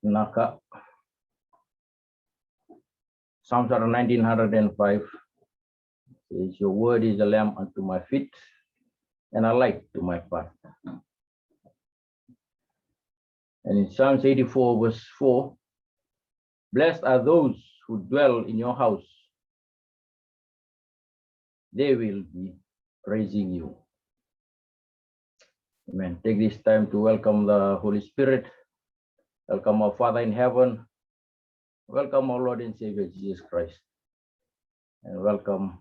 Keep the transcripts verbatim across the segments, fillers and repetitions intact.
Naka. Psalms nineteen hundred and five says, "Your word is a lamp unto my feet and a light to my path." And in Psalms eighty-four, verse four, "Blessed are those who dwell in your house. They will be praising you." Amen. Take this time to welcome the Holy Spirit. Welcome our Father in heaven. Welcome our Lord and Savior Jesus Christ. And welcome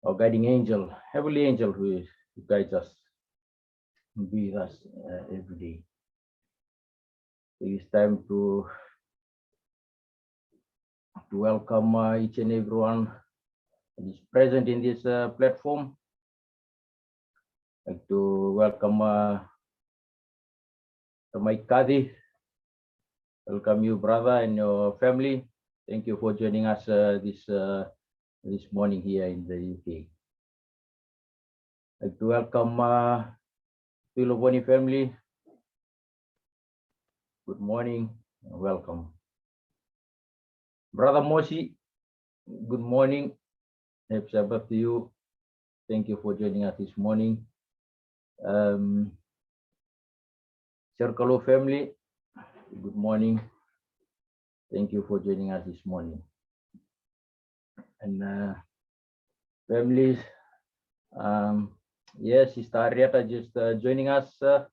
our guiding angel, heavenly angel who, who guides us, who be with us, uh, every day. It is time to, to welcome, uh, each and everyone that is present in this, uh, platform. Like to welcome, uh, Tamai Kathy. Welcome you, brother, and your family. Thank you for joining us, uh, this, uh, this morning here in the U K. Like to welcome, uh, Tuilovoni family. Good morning and welcome. Brother Mosi, good morning. Happy Sabbath to you. Thank you for joining us this morning. Um, Circle family, good morning. Thank you for joining us this morning. And, uh, families, um, yes, Sister Arietta just, uh, joining us. Uh,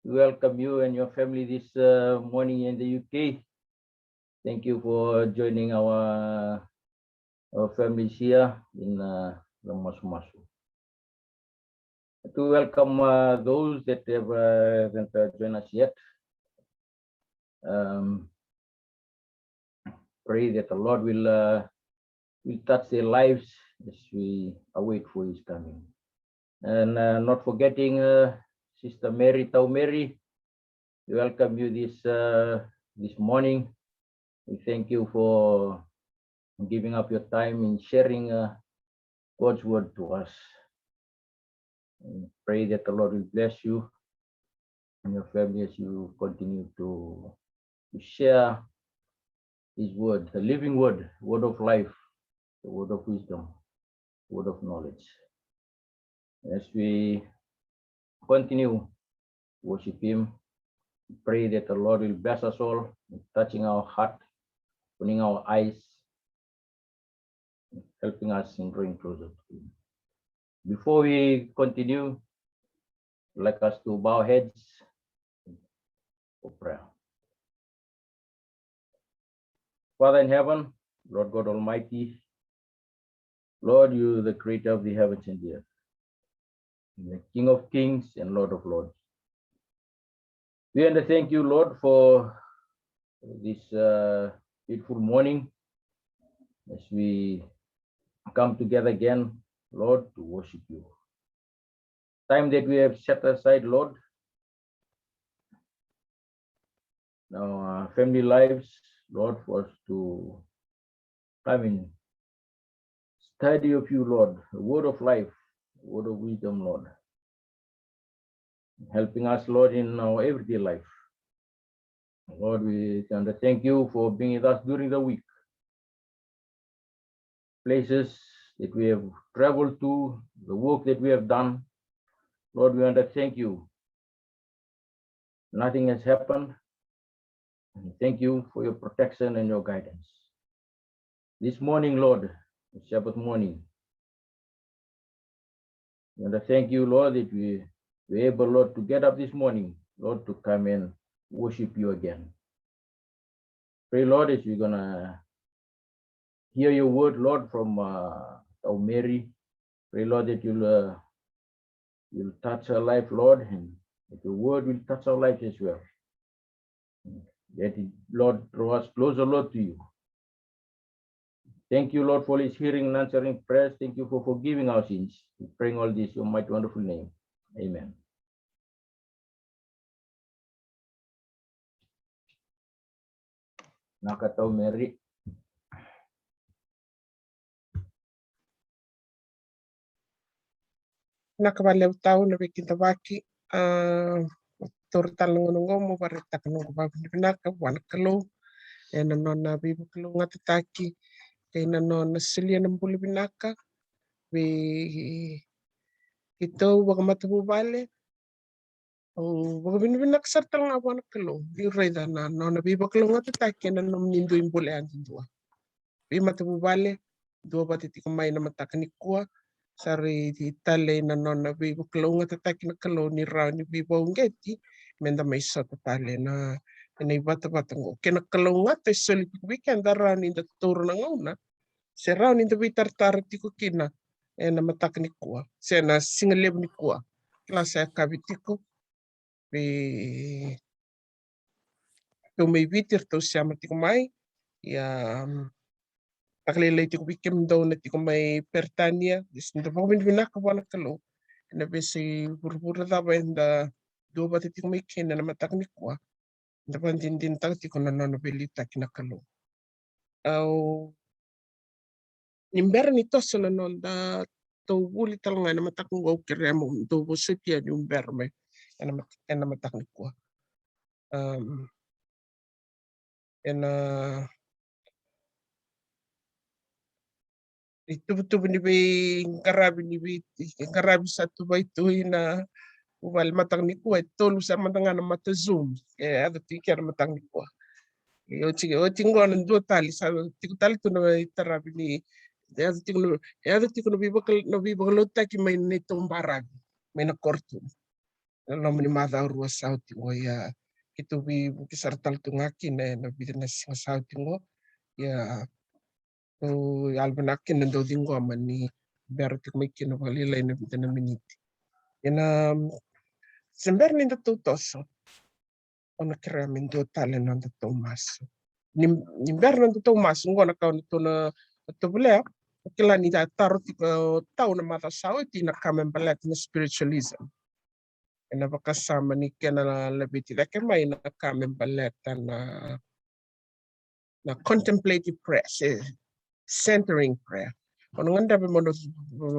we welcome you and your family this, uh, morning in the U K. Thank you for joining our, our families here in, uh, Lamasumasu. To welcome, uh, those that have, uh, haven't, uh, joined us yet. Um, pray that the Lord will, uh, will touch their lives as we await for His coming. And, uh, not forgetting, uh, Sister Mary, Tau Mary, we welcome you this, uh, this morning. We thank you for giving up your time in sharing, uh, God's word to us. And pray that the Lord will bless you and your family as you continue to, to share His word, the living word, word of life, the word of wisdom, word of knowledge. As we continue worship Him, pray that the Lord will bless us all, touching our heart, opening our eyes, helping us in drawing closer to Him. Before we continue, I'd like us to bow heads for prayer. Father in heaven, Lord God Almighty, Lord, you are the creator of the heavens and the earth, the King of kings and Lord of lords. We want to thank you, Lord, for this, uh, beautiful morning as we come together again, Lord, to worship you. Time that we have set aside, Lord, in our family lives, Lord, for us to come in study of you, Lord, the word of life, word of wisdom, Lord. Helping us, Lord, in our everyday life. Lord, we want to thank you for being with us during the week. Places that we have traveled to, the work that we have done. Lord, we want to thank you. Nothing has happened. And thank you for your protection and your guidance. This morning, Lord, Sabbath morning, we want to thank you, Lord, that we were able, Lord, to get up this morning, Lord, to come and worship you again. Pray, Lord, as we're gonna hear your word, Lord, from, uh, Tau Mary. Pray, Lord, that you'll, uh, you'll touch her life, Lord, and that your word will touch our lives as well. Let it, Lord, draw us closer, Lord, to you. Thank you, Lord, for this hearing and answering prayers. Thank you for forgiving our sins. We praying all this in your mighty, wonderful name. Amen. Naka Tau Mary. Naka valevu Tau na veikidavaki. Ah, taura tale na gauna oqo mo vakaraitaka noqu vakavinavinaka vua na Kalou ena nona veivakalougatataki kei na nona solia na bula vinaka vei keitou vakamatavuvale. Au vakavinavinaka sara tale ga vua na Kalou niu raica na nona veivakalougatataki ena nomuni dua ibole yadudua. Veimatavuvale, dua vata tiko mai na mataka nikua, sa raici tale na nona veivakalougatataki na Kalou ni rawa ni veivakauqeti meda mai sota tale ena, ena ivatavata oqo. Kena kalougata e soli tiko vei keda rawa ni da taura na gauna se rawa ni da veitaratara tiko kina ena mataka nikua se na siga levu nikua. Kila sa yakavi tiko vei ratou mai Viti, ratou sema tiko mai. Ia, mm, vakalailai tiko vei kemudou na tiko mai Peritania. Ia, sa da vakavinavinaka vua na Kalou ena veiyasai vuravura cava eda dua vata tiko mai kina ena mataka nikua. Da vakadinadinataka tiko na nona veiliutaki na Kalou. Au, ni bera ni toso na noda tou vuli tale ga ena mataka oqo, au kerea mo dou vosoti yani, ni bera mai ena mat-, ena mataka nikua. Am, ena ituvatuva ni veiqaravi, ni veiqaravi sa tuvai tu ina vuvale mataka nikua, e tolu sa mada ga na mata Zoom e yaco tu i kea na mataka nikua. E oti, oti qo na dua tale, sa tiko tale tu na itaravi ni, e yaco tiko na, e yaco tiko na veivaka-, na veivakalotutaki mai na neitou baravi mai na Korotunu. Na loma ni macawa rua sa oti qo, ia keitou veivuke sara tale tu ga kina ena vica na siga sa oti qo. Ia, au yalovinaka kina dau ciqoma ni bera tiko mai kina vakalailai na vica na miniti. Ena, se bera ni da tou toso, au na kerea me dua tale na noda tou masu. Ni, ni bera na noda tou masu, oqo na ka au na tou na, na tovolea. Au kila ni da taro tiko tau na macawa sa oti na ka me baleta na spiritualism. Ena vakasama ni kena laveti cake mai na ka me baleta na, na contemplative prayer se centering prayer. Au na gadreva meu na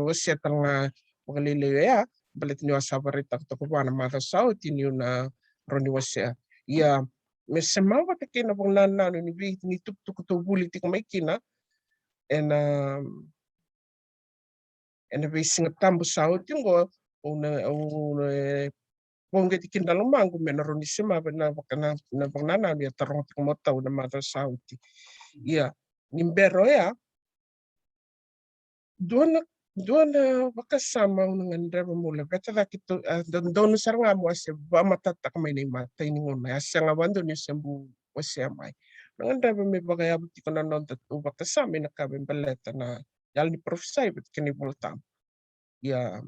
wasea tale ga vakalailai oya, baleta niu a sa vakaraitaka toka vua na macawa sa oti niu na rawa ni wasea. Ia, me sema vata kei na vakanananu ni vei, ni tukutuku tou vuli tiko mai kina ena, ena veisiga tabu sa oti oqo, au na, au na, e, vakauqeti kina na lomaqu me na rawa ni sema vata na vaka-, na, na vakanananu e a taroga tiko mai o tau na macawa sa oti. Ia, ni bera oya, dua na, dua na vakasama au na gadreva meu laveta cake tu, a, dodonu sara ga meu a se vakamatatataka mai na imatai ni gauna, e a sega vakadua niu se bau wasea mai. Na gadreva me vakayavu tiko na noda tou vakasama ina ka me baleta na yalo ni parofisai vata kei na iVolatabu. Ia,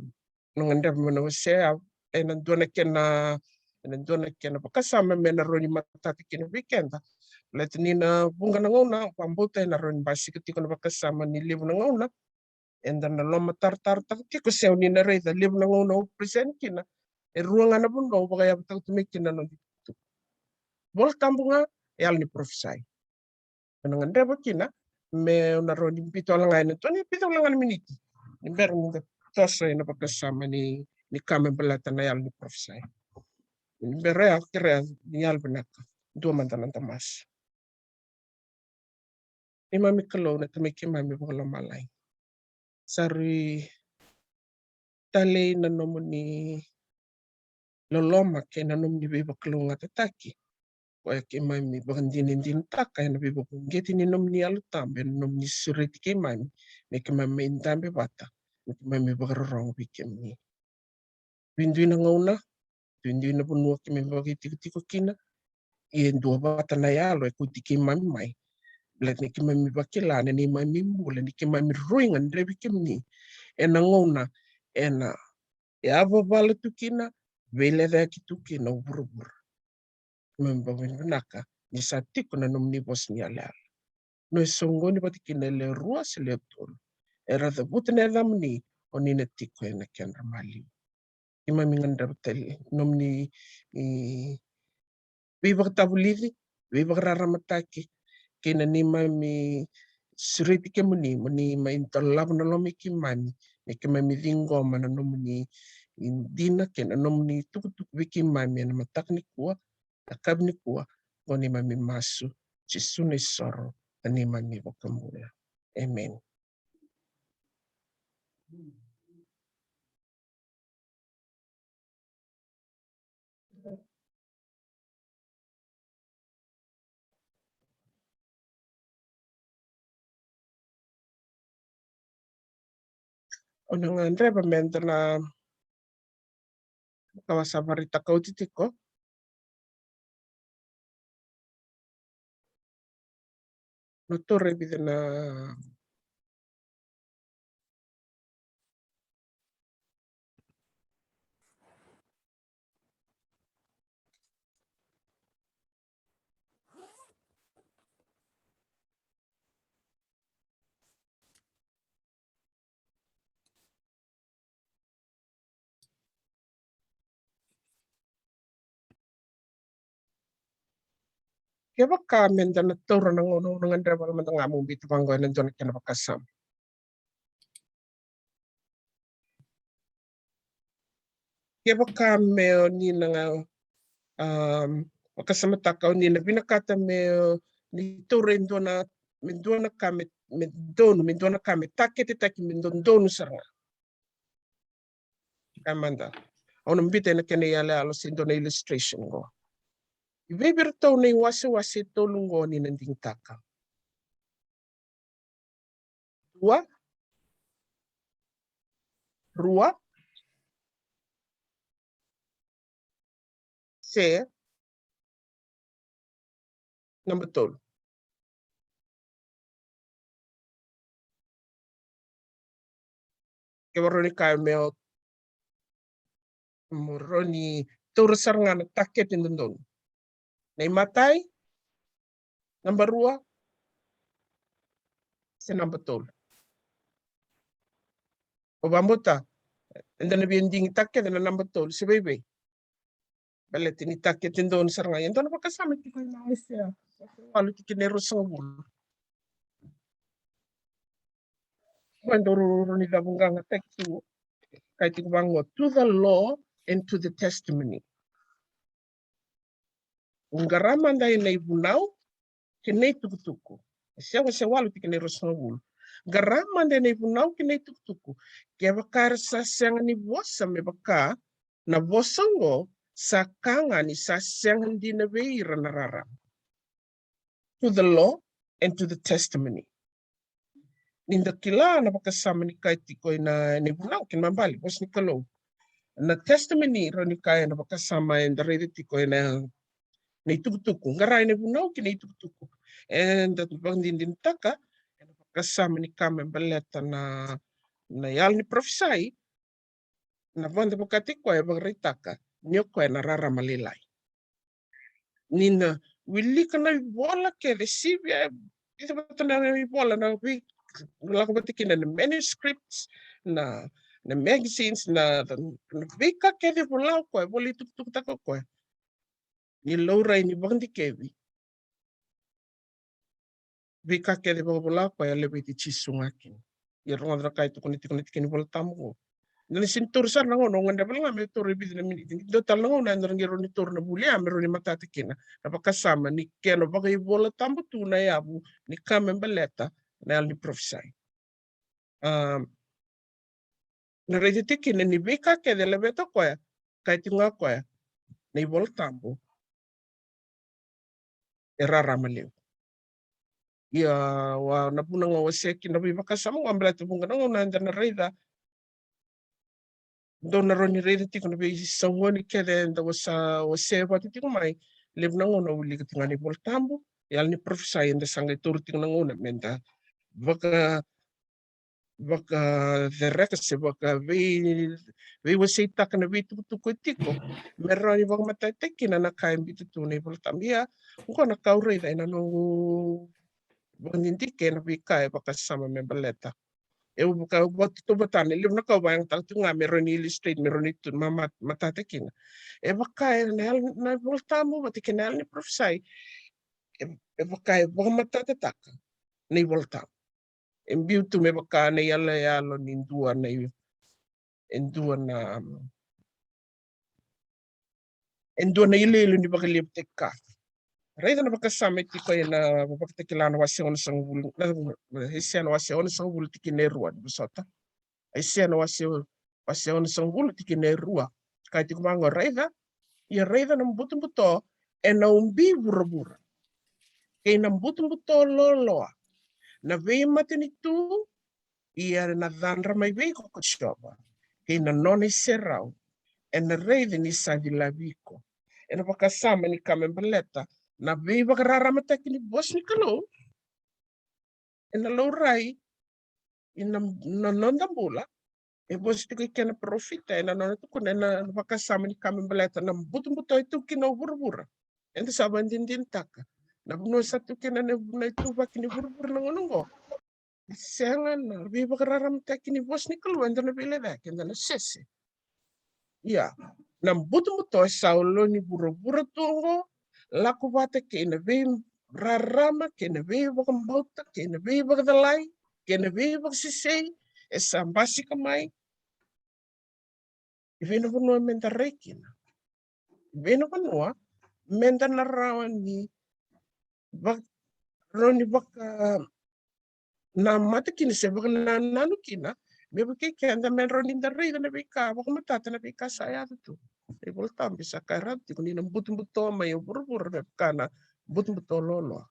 na gadreva meu na wasea ena dua na kena, ena dua na kena vakasama me na rawa ni matata kina vei keda. Baleta ni na vuqa na gauna, vakabauta ena rawa ni basika tiko na vakasama ni levu na gauna eda na lomataratarataka tiko, se o ni na raica levu na gauna au present kina, e rua ga na vanua au vakayavutaka tu mai kina na noda itukutuku. Volatabu ga, yalo ni parofisai. Au na gadreva kina meu na rawa ni biuta wale ga ena dua na, biuta wale ga na miniti ni bera ni da toso ena vakasama ni, ni ka me baleta na yalo ni parofisai. Ni bera ya, kerea ni yalovinaka, dua mada na noda masu. Neimami Kalou, na Tamai keimami vakalomalagi, sa rui talei na nomuni loloma kei na nomuni veivakalougatataki. Koya keimami vakadinadinataka ena veivakauqeti ni nomuni Yalo Tabu, ena nomuni sureti keimami me keimami mai dabe vata, me keimami vakarorogo vei kemuni. Duidui na gauna, duidui na vanua keimami vakaitikotiko kina, ia e dua vata na yalo e kauti keimami mai. Baleta ni keimami vakila na neimami bula ni keimami rui gadrevi kemuni ena gauna ena yavavala tu kina, veilecayaki tu kina o vuravura. Keimami vakavinavinaka ni sa tiko na nomuni vosa ni yalayala. Ni o soqoni vata kina e lewe rua se lewe tolu era cavuta na yacamuni, o ni na tiko ena kedra maliwa. Keimami gadreva tale nomuni, i, veivakatavulici, veivakararamataki, kei na neimami sureti kemuni mo ni mai dolava na loma i keimami, me keimami ciqoma na nomuni ni dina kei na nomuni tukutuku vei keimami ena mataka nikua, na yakavi nikua, qo neimami masu, Jisu na isoro, na neimami iVakabula. Emeni. Au na gadreva meda na vakasavaritaka oti tiko. Na taura e vica na Kevaka meda na taura na gauna, au na gadreva mada ga meu biuta vaqo ena dua na kena vakasama. Kevaka me o ni na, um, vakasamataka o ni na vinakata me o ni taura e dua na, me dua na ka me, me donu, me dua na ka me taketetaki me dodonu sara ga. Ka mada. Au na biuta ena kena iyaloyalo se dua na illustration qo. I vei vei iratou na iwasewase e tolu qo ni na digitaka? Dua, rua, se naba tolu. Ke varau ni kaya me o mo rawa ni taura sara ga na takete dodonu. Na imatai, naba rua, se naba tolu. O vabota, eda na via digitaka kece na naba tolu, se veivei. Baleta ni takete donu sara ga. Ia dua na vakasama tiko ena Aisea walu tikina e ruasagavulu. Qo e dau rau ni cavuqaqataki tu. Kaya tiko vaqo, to the law and to the testimony. Qara mada ena ivunau kei na itukutuku. Aisea wase walu tikina e ruasagavulu. Qara mada ena ivunau kei na itukutuku. Kevaka era sa sega ni vosa me vaka na vosa oqo, sa ka ga ni sa sega dina vei ira na rarama. To the law and to the testimony. Ni da kila na vakasama ni kaya tiko ena, ena ivunau kei na mabali, vosa ni Kalou. Na testimony, rawa ni kaya na vakasama eda raica tiko ena, na itukutuku. Qara ena ivunau kei na itukutuku. Eda vakadinadinataka ena vakasama ni ka me baleta na, na yalo ni parofisai, na voda vakataki koya e vakaraitaka ni o koya na rarama lailai. Ni na wilika na ivola kece, sivia, e vica vata na ivola na vei, lako vata kina na manuscripts, na, na magazines, na, na veika kece e vola o koya, vola itukutukutaka o koya. Ni laurai, ni vakadikevi. Veika kece e vakavola o koya e laveti Jisu ga kina. Ia rogoca na ka e tukuna tiko na tikina ni Vola Tabu qo. Eda na sega ni taura sara na gauna, au gadreva ga me taura e vica na miniti. Dua tale na gauna eda na qai rawa ni taura na vuli ya me rawa ni matata kina na vakasama ni kena vakaivolatabu tu na yavu ni ka me baleta na yalo ni parofisai. A, na raica tiko kina ni veika kece e laveta o koya, kaya tiko ga o koya, na iVola Tabu e rarama levu. Ia, wa na vuna ga au wasea kina na veivakasama qo, baleta vuqa na gauna eda na raica, dou na rawa ni raica tiko na veisaugoni kece eda wasa, wasea vata tiko mai. Levu na gauna au wilika tiko ga na iVola Tabu, yalo ni parofisai, eda sa qai taura tiko na gauna meda vaka, vakacereka se vaka vei, veiwaseitaka na veitukutuku e tiko me rawa ni vakamatatataki kina na ka e biuta tu na iVola Tabu. Ia, oqo na ka au raica ena noqu vakadidike ena veika e vakasama me baleta. E vaka, vakatauvatana, e levu na ka au vakayagataka tu ga me rawa ni illustrate, me rawa ni tu, ma, ma, matata kina. E vaka ena yalo, na iVola Tabu vata kei na yalo ni parofisai. E, e vaka e vakamatatataka na iVola Tabu. E biu tu me vaka na iyaloyalo ni dua na i-, e dua na, um, e dua na iloilo ni vakalevutaki ka. Raica na vakasama e tiko ena Vakatakila na wase onosagavulu, na, na Aisea na wase onosagavulu tikina e rua, ni vosota. Aisea na wase, wase onosagavulu tikina e rua. Ka tiko vaqo: Raica, ia raica na butobuto ena ubi vuravura, kei na butobuto loaloa, na veimatanitu, ia na cadra mai vei iko ko Jiova, kei na nona iserau, ena raici ni sa cilavi iko. Ena vakasama ni ka me baleta na veivakararamataki ni vosa ni Kalou ena laurai ina, na noda bula. E vosa tiko i kena parofita ena nona tukuna ena vakasama ni ka me baleta na butobuto e tu kina o vuravura. Eda sa vakadinadinataka na vanua sa tu kina na, na ituvaki ni vuravura na gauna oqo. E sega na veivakararamataki ni vosa ni Kalou, eda na veilecayaki, eda na sese. Ia, na butobuto e sa olo ni vuravura tu oqo, lako vata kei na veirarama, kei na veivakabauta, kei na veivakacalai, kei na veivakasesei, e sa basika mai. I vei na vanua meda rai kina? I vei na vanua meda na rawa ni va-, rawa ni vakanamata kina se vakanananu kina, me vukei keda me rawa ni da raica na veika vakamatata, na veika sa yaco tu. Na iVolatabu sa kaya rawa tiko ni na butobuto mai o vuravura me vaka na butobuto loaloa.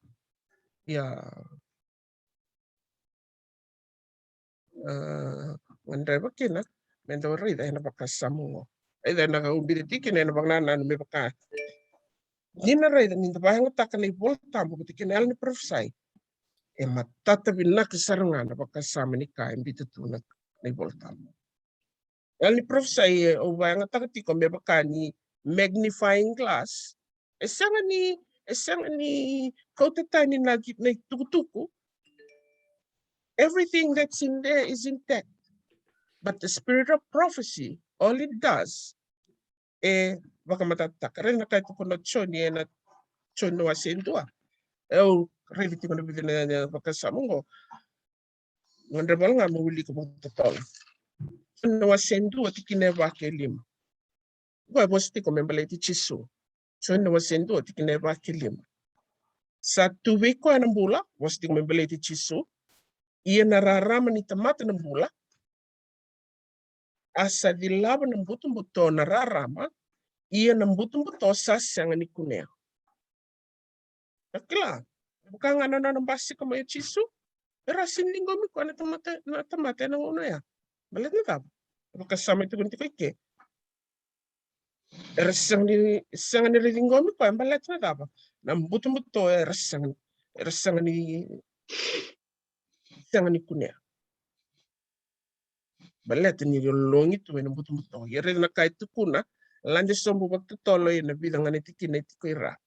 Ia, a, gadreva kina meda raica ena vakasama oqo. Raica ena ka ubi tiko kina ena vakanananu me vaka. Ni na raica ni da vakayagataka na iVolatabu vata kei na yalo ni parofisai, e matata vinaka sara ga na vakasama ni ka e biuta tu na, na iVolatabu. Yalo ni parofisai, e, au vakayagataka tiko me vaka ni magnifying glass. E sega ni, e sega ni kauta tani na ki-, na itukutuku. Everything that's in there is intact. But the spirit of prophecy, all it does, e vakamatatataka. Raica na ka e tukuna o Joni ena Joni na wase e dua. Au raica tiko na vica na, na vakasama oqo. Gadreva ga meu wilika vakatotolo. Joni na wase e dua tikina e va kei lima. Oqo e vosa tiko me baleti Jisu. Joni na wase e dua tikina e va kei lima. Sa tu vei koya na bula, vosa tiko me baleti Jisu. Ia na rarama ni tamata na bula, a sa cilava na butobuto na rarama, ia na butobuto sa sega ni kunea. Ka kila, vaka ga na nona basika mai o Jisu, era sega ni ciqomi koya na tamata, na tamata ena gauna oya. Baleta na cava? Vakasama e tukuni tiko i ke. Era sega ni, sega ni ra ciqomi koya baleta na cava? Na butobuto era sega, era sega ni, sega ni kunea. Baleta ni ra logi tu ena butobuto. Ia raica na ka e tukuna, lade sobu vakatotolo ena vica ga na tikina e tiko i ra.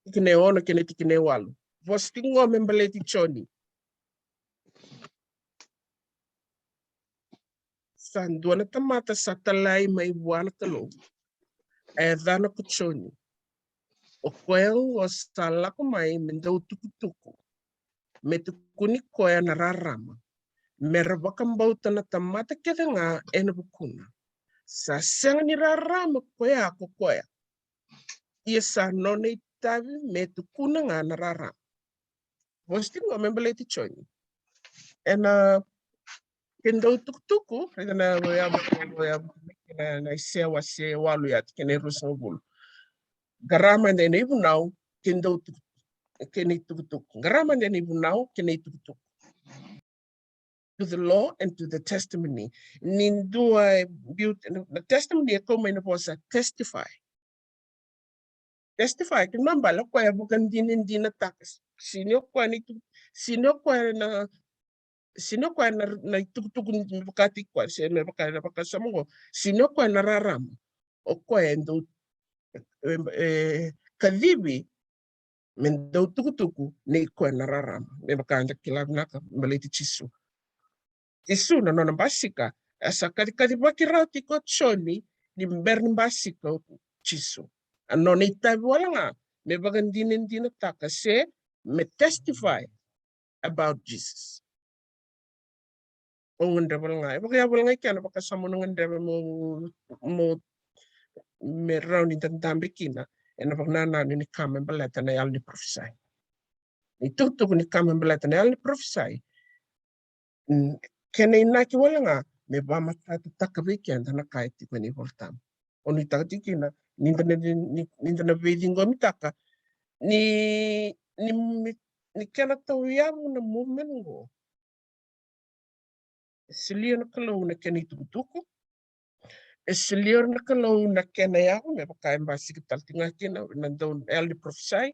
Tikina e ono kei na tikina e walu. Vosa tiko qo me baleti Joni. Sa dua na tamata sa talai mai vua na Kalou, a yacana ko Joni. O koya oqo sa lako mai me dau tukutuku, me tukuni koya na rarama, me ra vakabauta na tamata kece ga ena vukuna. Sa sega ni rarama koya ko koya, ia sa nona itavi me tukuna ga na rarama. Vosa tiko qo me baleti Joni. Ena kena itukutuku, raica na, na, na Aisea wase walu ya, tikina e ruasagavulu. Qara mada ena ivunau kei na itukutuku, kei na itukutuku. Qara mada ena ivunau kei na itukutuku. To the law and to the testimony. Ni dua e biu, na testimony e kau mai na vosa testify. Testify, kena ibalebale o koya e vakadinadinataka. Sega ni o koya na itu-, sega ni o koya na, sega ni o koya na, na itukutuku ni vakataki koya, se me vaka na vakasama oqo. Sega ni o koya na rarama. O koya e dau, e, e, kacivi me dau tukutuku ni koya na rarama. Me vaka eda kila vinaka, baleti Jisu. Jisu na nona basika, e sa kacikacivaki rawa tiko o Joni ni bera ni basika o Jisu. A nona itavi wale ga me vakadinadinataka se me testify about Jesus. o gadreva wale ga, e vakayavu wale ga i kena vakasama o na gadreva mo, mo, me rawa ni da dabe kina ena vakanananu ni ka me baleta na yalo ni parofisai. Ni tukutuku ni ka me baleta na yalo ni parofisai, mm, kena inaki wale ga me vakamatatataka vei keda na ka e tiko ena iVolatabu. O nuitaka tiko kina ni da na, ni, ni da na veiciqomitaka ni, ni, ni, ni kena tauyavu na movement qo. E solia na Kalou na kena itukutuku. E solia na Kalou na kena yavu, me vaka e basika tale tiko ga kina na dau yalo ni parofisai.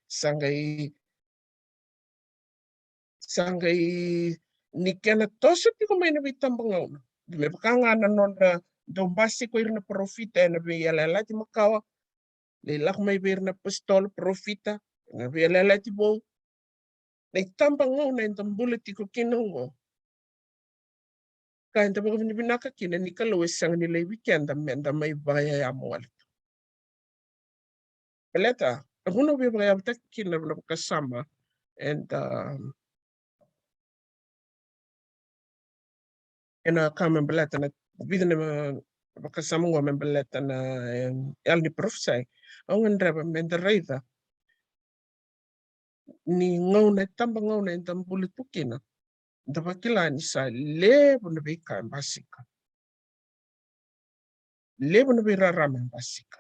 Sa qai, sa qai ni kena toso tiko mai na veitabagauna. Me vaka ga na nodra dau basika o ira na parofita ena veiyalayalati makawa, lai lako mai vei ira na apositolo, parofita, na veiyalayalati vou. Na itabagauna eda bula tiko kina oqo, ka eda vakavinavinaka kina ni Kalou e sega ni laivi keda meda mai vakayayamo wale tu. Baleta na vuna au via vakayavutaka kina na vakasama, eda, um, ena ka me baleta na, vica na vakasama qo me baleta na, em, yalo ni parofisai. Au gadreva meda raica ni gauna, itabagauna eda bula tu kina, da vakila ni sa levu na veika e basika. Levu na veirarama e basika.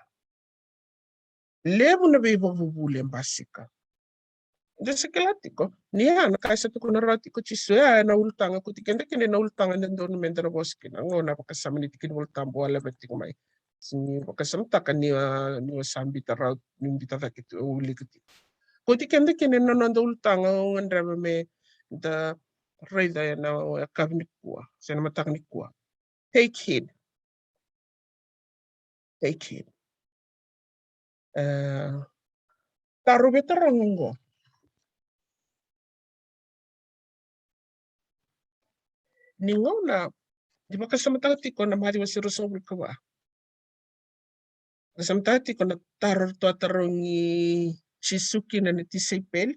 Levu na veivakavuvuli e basika. Da sa kila tiko ni ya na ka e sa tukuna rawa tiko o Jisu, ya ena ulutaga, kauti keda kina ena ulutaga dodonu meda na vosa kina. Qo na vakasama ni tiki ni Volatabu au lave tiko mai. Ni vakasamataka ni, a, ni o sa biuta rawa, ni biuta cake tu, o wilika tiko. Kauti keda kina ena noda ulutaga, au gadreva meda raica ena yakavi nikua se na mataka nikua. Take heed. Take heed. E, taro vei taroga qo. Ni gauna, ni vakasamataka tiko na Maciu wase ruasagavulu ka va. Vakasamataka tiko na taro ratou a tarogi Jisu kina na tisaipeli.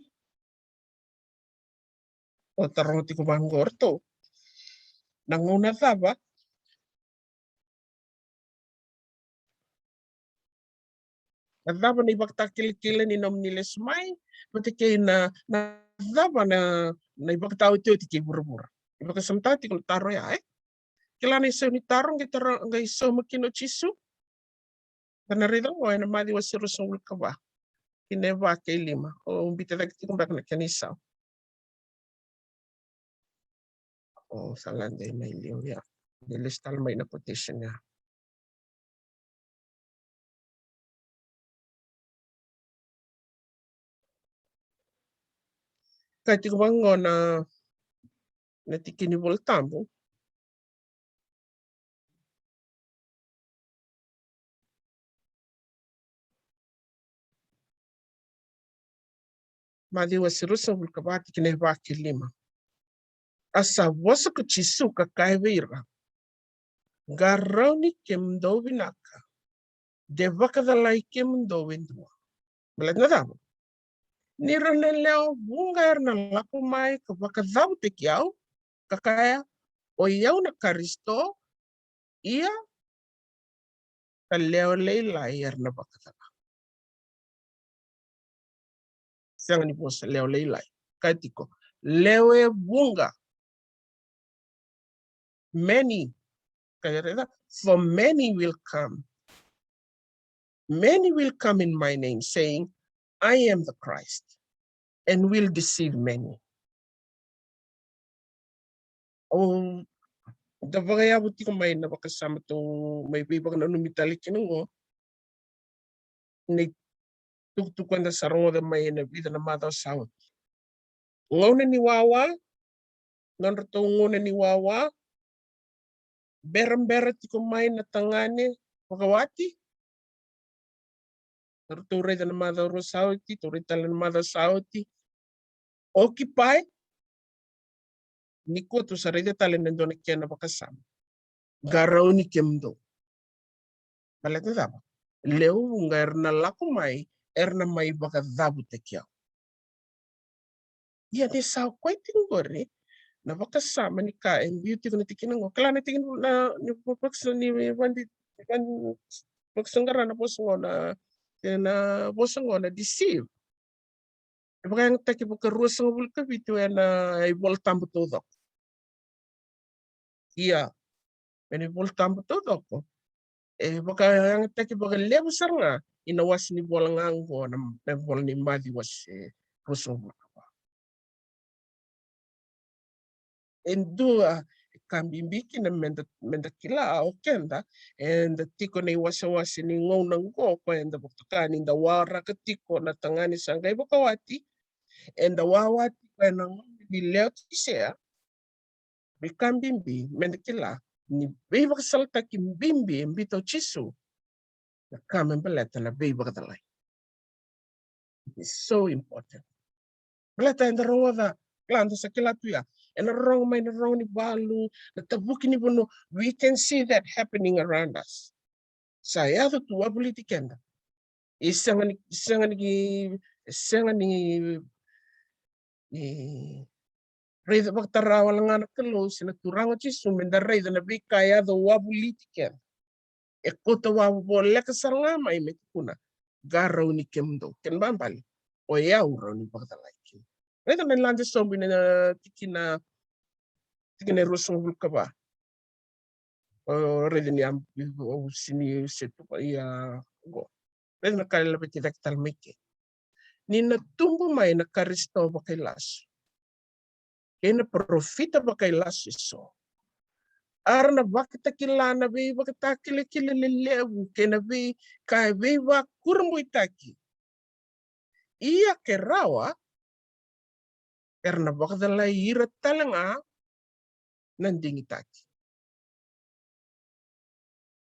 O taroga tiko vaqo o ratou. Na gauna cava? Na cava na ivakatakilakila ni nomuni lesu mai? Vata kei na, na cava na, na ivakataotioti kei vuravura? Ni vakasamataka tiko na taro ya, e? Kila na isau ni taro, qai taro, qai sauma kina o Jisu. Da na raica qo ena Maciu wase ruasagavulu ka va, tikina e va kei lima. O biuta cake tiko beka na kena isau. O sa lade mai liu ya. Ni lesu tale mai na quotation ya. Ka tiko vaqo na, na tiki ni Volatabu. Maciu wase ruasagavulu ka va, tikina e va kei lima. A sa vosa ko Jisu ka kaya vei ira, qarauni kemudou vinaka, de vakacalai kemudou e dua. Baleta na cava? Ni ra na lewe vuqa era na lako mai ka vakacavutaki au, ka kaya, o i au na Karisito, ia ka lewe lailai era na vakacala. Sega ni vosa lewe lailai. Ka tiko lewe vuqa. Many. Ka raica, for many will come. Many will come in my name, saying, "I am the Christ," and will deceive many. Au da vakayavu tiko mai na vakasama tou mai veivakananumi tale kina qo. Na itukutuku eda sa rogoca mai ena vica na macawa sa oti. Gauna ni wawa, nodratou gauna ni wawa, berabera tiko mai na tagane vakawati. Ratou raica na macawa rua sa oti, tou raica tale na macawa sa oti. Occupy. Nikua tou sa raica tale na dua na kena vakasama. Qarauni kemudou. Baleta cava? Lewe vuqa era na lako mai, era na mai vakacavutaki au. Ia ni sa koya tiko qori, na vakasama ni ka e biu tiko na tikina qo. Kila na tikina na, ni vakasa-, ni vadi-, vadi-, vakasaqara na vosa qo na, na vosa qo na deceive. E vakayagataki vakaruasagavulu ka vitu ena iVola Tabu taucoko. Ia, ena iVola Tabu taucoko, e vakayagataki vakalevu sara ga ina wase ni vola ga qo na, na vola ni Maciu wase ruasagavulu ka va. E dua e ka bibi kina meda, meda kila o keda, eda tiko na iwasewase ni gauna qo, ko eda vakatoka ni da waraka tiko na tagane sa qai vakawati, eda wawa tiko ena gauna ni Leotisea. Veika bibi meda kila ni veivakasalataki bibi e biuta o Jisu, na ka me baleta na veivakacalai. It is so important. Baleta eda rogoca, kila da sa kila tu ya, ena rorogo mai na rogo ni valu, na tavuki ni vanua. We can see that happening around us. Sa yaco tu, wavoliti keda. E sega ni, sega ni, sega ni, e, raica vakatara wale ga na Kalou se na Turaga o Jisu meda raica na veika e yaco wavoliti keda. E kauta wavoleka sara ga mai me tukuna, qarauni kemudou, kena ibalebale o yau rawa ni vakacalai kemudou. Raica na Lade sobu ena tikina, tikina e ruasagavulu ka va. O, raica ni a, o, sini se tuka ia qo. Raica na ka e laveti cake tale mai ke. Ni na tubu mai na Karisito vakailasu kei na parofita vakailasu eso, a ra na vakatakila na veivakatakilakila lelevu kei na veika e veivakurabuitaki. Ia ke rawa, era na vakacalai ira tale ga na digitaki.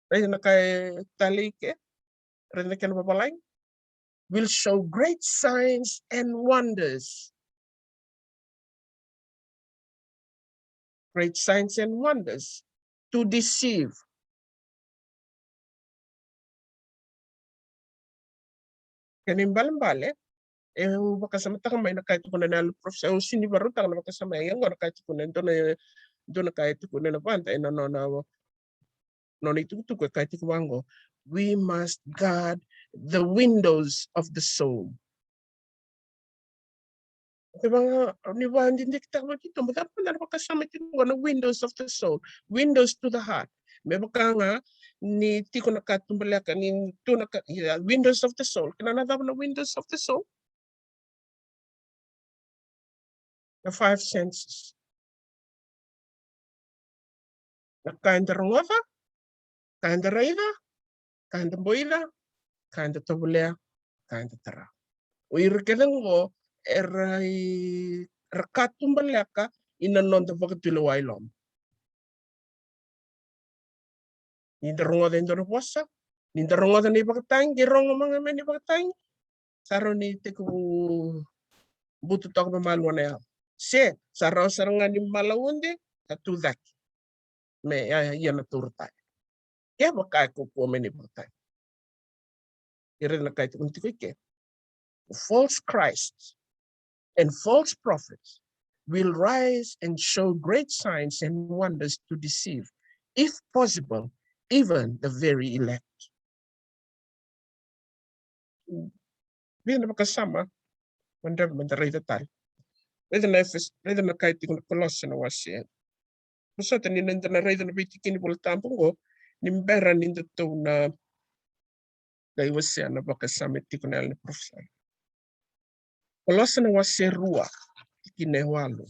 Raica na ka e talei ke, raica na kena vavalagi. Will show great signs and wonders. Great signs and wonders to deceive. Kena ibalebale, e, au vakasamataka mai na ka e tukuna na yalo ni parofisai, au sini varautaka na vakasama ya, ia qo na ka e tukuna, dua na, dua na ka e tukuna na vada ena nona, nona itukutuku e kaya tiko vaqo, we must guard the windows of the soul. Kevaka ni vakadidiketaka vei keitou, me cava na vakasama tiko qo na windows of the soul, windows to the heart. Me vaka ga ni tiko na katubaleka, ni tu na ka, ia, windows of the soul. Kena na cava na windows of the soul? The five senses. Na ka eda rogoca, ka eda raica, ka eda boica, ka eda tovolea, ka eda tara. O ira kece qo era i, era katubaleka ina noda vakatulewa i loma. Ni da rogoca e dua na vosa, ni da rogoca na ivakatagi, qai rogo mada mai na ivakatagi, sa rawa ni tekivu butu toka vakamalua na yawa. Se sa rawa sara ga ni malaude, sa tu cake me ia, ia na taura tale. Kevaka e kaukaua mai na ivakatagi. Ia raica na ka e tukuna tiko i ke. False Christs and false prophets will rise and show great signs and wonders to deceive, if possible, even the very elect. Vica na vakasama, mada, mada raica tale. Raica na Efes-, raica na ka e tiko na Kolosa na wase. Vosota ni da na raica na veitikina ni Vola Tabu qo, ni bera ni da tou na qai wasea na vakasama e tiko na yalo ni parofisai. Kolosa na wase rua, tikina e walu.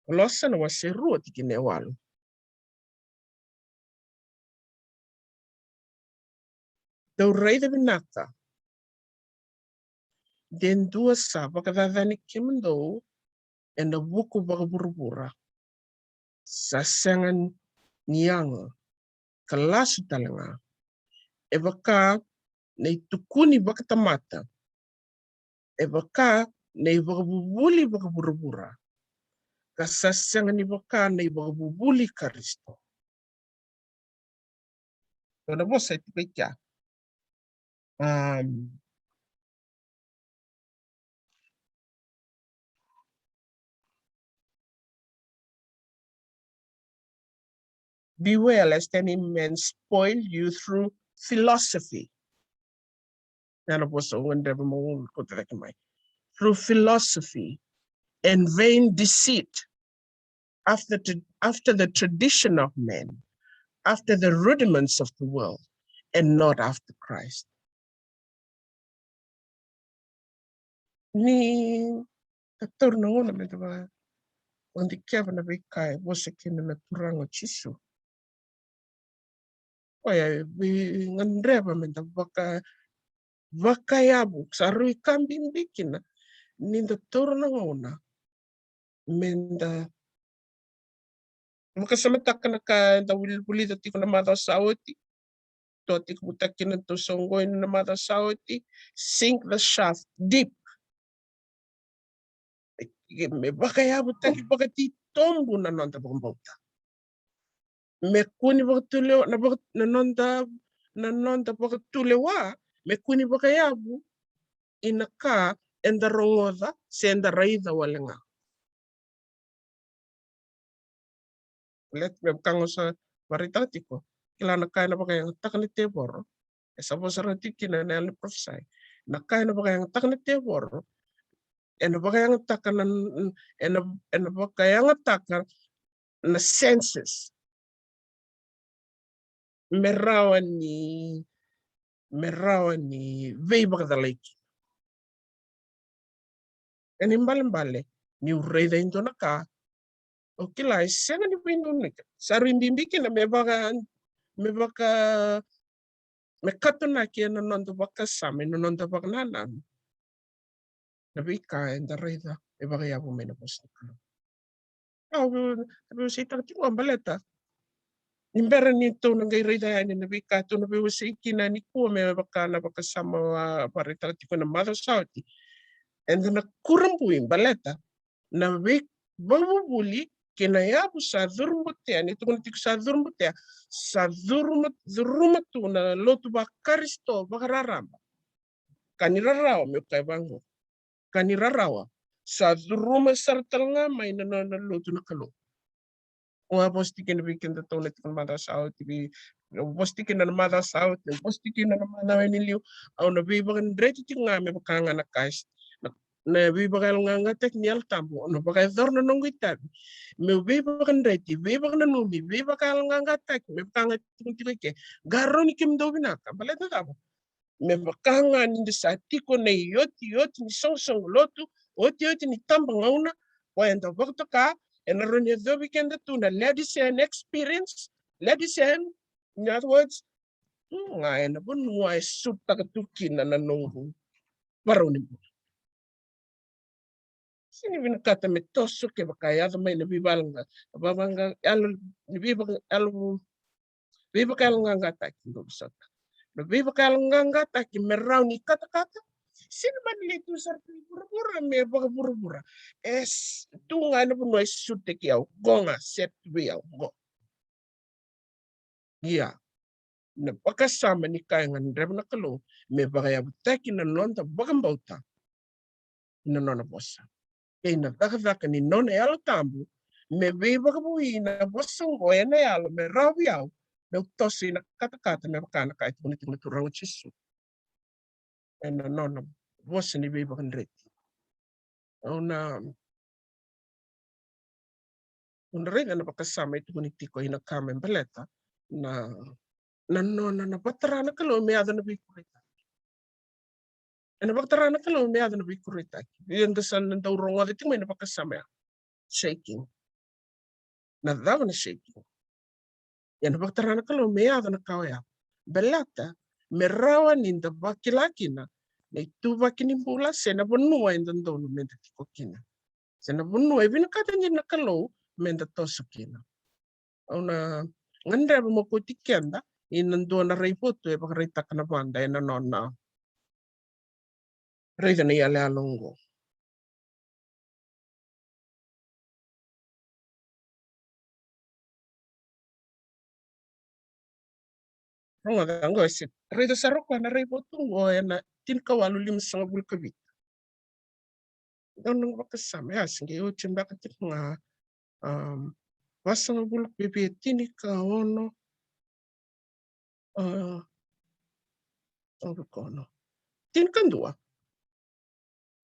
Kolosa na wase rua, tikina e walu. Dou raica vinaka, de dua sa vakacacani kemudou ena vuku vakavuravura, sa sega ni yaga ka lasu tale ga, e vaka na itukuni vakatamata, e vaka na ivakavuvuli vakavuravura, ka sa sega ni vaka na ivakavuvuli Karisito. Dua na vosa e tiko i kea. Um, Beware lest any man spoil you through philosophy. Na nona vosa au gadreva meu kauta cake mai. Through philosophy and vain deceit, after, tra- after the tradition of men, after the rudiments of the world, and not after Christ. Ni da taura na gauna me da va- vakadikeva na veika e vosa kina na Turaga o Jisu. Koya e veigadreva me da vaka- vakayavu, sa rui ka bibi kina ni da taura na gauna me da vakasamataka na ka eda vulica tiko na macawa sa oti. Tou tiko vata kina, tou sa oqo ena macawa sa oti. Sink the shaft deep. Me vakayavutaki vakatitobu na noda vakabauta. Me kua ni vakatulewa na vaka- na noda, na noda vakatulewa me kua ni vakayavu ina ka eda rogoca se eda raica wale ga. Let me vaka ga au sa vakaraitaka tiko. Kila na ka ena vakayagataka na tevoro. E sa vosa rawa tiko kina na yalo ni parofisai. Na ka ena vakayagataka na tevoro, ena vakayagataka na, ena, ena vakayagataka na senses. Me rawa ni, me rawa ni veivakacalai kina. Ena ibalebale niu raica e dua na ka, au kila e sega ni veinuinui. Sa rui bibi kina me vaka, me vaka, me katonaki ena noda vakasama, ena noda vakanananu na veika eda raica e vakayavu mai na vosa ni Kalou. Au veiwaseitaka tiko ga baleta ni bera ni tou na qai raica yani na veika tou na veiwasei kina nikua me vaka na vakasama au a vakaraitaka tiko ena macawa sa oti. Eda na kurabui baleta na veivakavuvuli kei na yavu sa curubotea, ni tukuna tiko sa curubotea, sa curuma, curuma tu na lotu vaKarisito vakararaba. Ka ni rarawa, meu kaya vaqo. Ka ni rarawa. Sa curuma sara tale ga mai na nona lotu na Kalou. Au a vosa tiko kina vei keda tou na tiko na macawa sa oti, vei, au vosa tiko kina na macawa sa oti, au vosa tiko kina na macawa e liu. Au na veivakadreti tiko ga me vaka ga na ka e sa, na, na veivakayaloqaqataki ni Yalo Tabu. Au na vakayacora na noqu itavi meu veivakadreti, veivakananumi, veivakayaloqaqataki me vaka ga tiko tiko i ke. Qarauni kemudou vinaka, baleta cava? Me vaka ga ni da sa tiko na iotioti ni soqosoqo lotu, iotioti ni tabagauna, o eda vakatoka ena rawa ni yacovi keda tu na Laodicean experience, Laodicean, in other words, tu ga ena vanua e sutaka tu kina na noqu varau ni bula. Sega ni vinakata me toso kevaka e yaco mai na veivakayaloqa, vakayago, yalo, ni veivaka, yalo, veivakayaloqaqataki, dou vosota. Na veivakayaloqaqataki me rawa ni katakata. Sega ni mani lai tu sara tu i vuravura me vakavuravura. E s-, tu ga ena vanua e sutaki au, qo ga, set vei au, qo. Ia, na vakasama ni ka e gadreva na Kalou me vakayavutaki na noda vakabauta ina nona vosa. Kei na cakacaka ni nona Yalo Tabu me veivakavoui na vosa oqo ena yalo me rawa vei au meu toso ina katakata me vaka na ka e tukuna tiko na Turaga o Jisu. Ena nona vosa ni veivakadreti. Au na, au na raica na vakasama e tukuni tiko ina ka me baleta na, na nona na vakatara na Kalou me yaco na veikuraitaki. Ena vakatara na Kalou me yaco na veikuraitaki. Ia da sa na dau rogoca tiko mai na vakasama ya. Shaking. Na cava na shaking? Ia na vakatara na Kalou me yaco na ka oya. Baleta me rawa ni da vakila kina na ituvaki ni bula se na vanua eda donu me da tiko kina, se na vanua e vinakata ni na Kalou me da toso kina. Au na gadreva meu kauti keda ina dua na raivotu e vakaraitaka na Vada ena nona raica na iyaloyalo oqo. Rogoca oqo, e se raica sara o koya na raivotu oqo ena tinikawalu limasagavulu ka vitu. Dau na vakasama, ya se qai oti beka tiko ga, um, vasagavulu, vei, vei, tinikaono, a, vasagavulu ka ono. Tinikadua.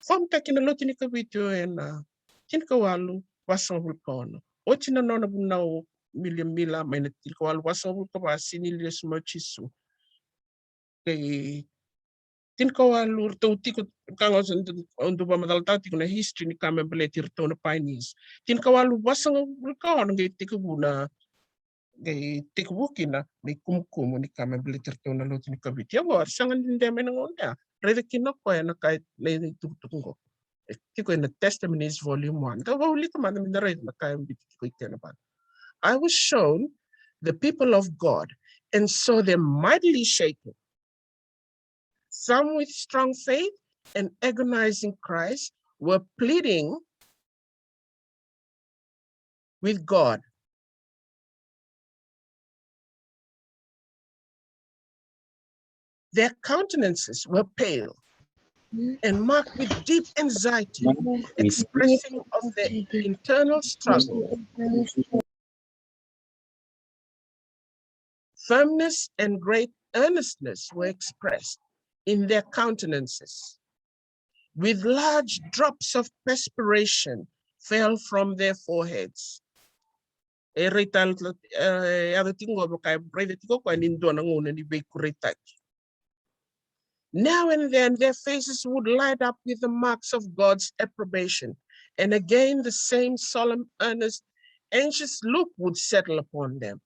Fomutaki na lotu ni Kavitu ena tinikawalu vasagavulu ka ono. Oti na nona vunau o William Miller mai na tinikawalu vasagavulu ka va, sini lesu mai o Jisu. Qai tinikawalu, ratou tiko, ka ga au sa dau vakamacalataka tiko na history ni ka me baleti iratou na pioneers. Tinikawalu vasagavulu ka ono qai tekivu na, qai tekivu kina na ikumukumu ni ka me baleti iratou na lotu ni Kavitu. Ia qo era sega ni dede mai na gauna ya. Raica kina o koya na ka, na itukutuku qo. E tiko ena Testimonies Volume One. Da vakaulita mada me da raica na ka e biuta tiko i kena vale. I was shown the people of God and saw them mightily shaken. Some with strong faith and agonizing cries were pleading with God. Their countenances were pale and marked with deep anxiety, expressing of their internal struggle. Firmness and great earnestness were expressed in their countenances, with large drops of perspiration fell from their foreheads. E raica, e yaco tiko qo vaka e raica tiko o koya ni dua na gauna ni veikureitaki. Now and then their faces would light up with the marks of God's approbation, and again the same solemn, earnest, anxious look would settle upon them.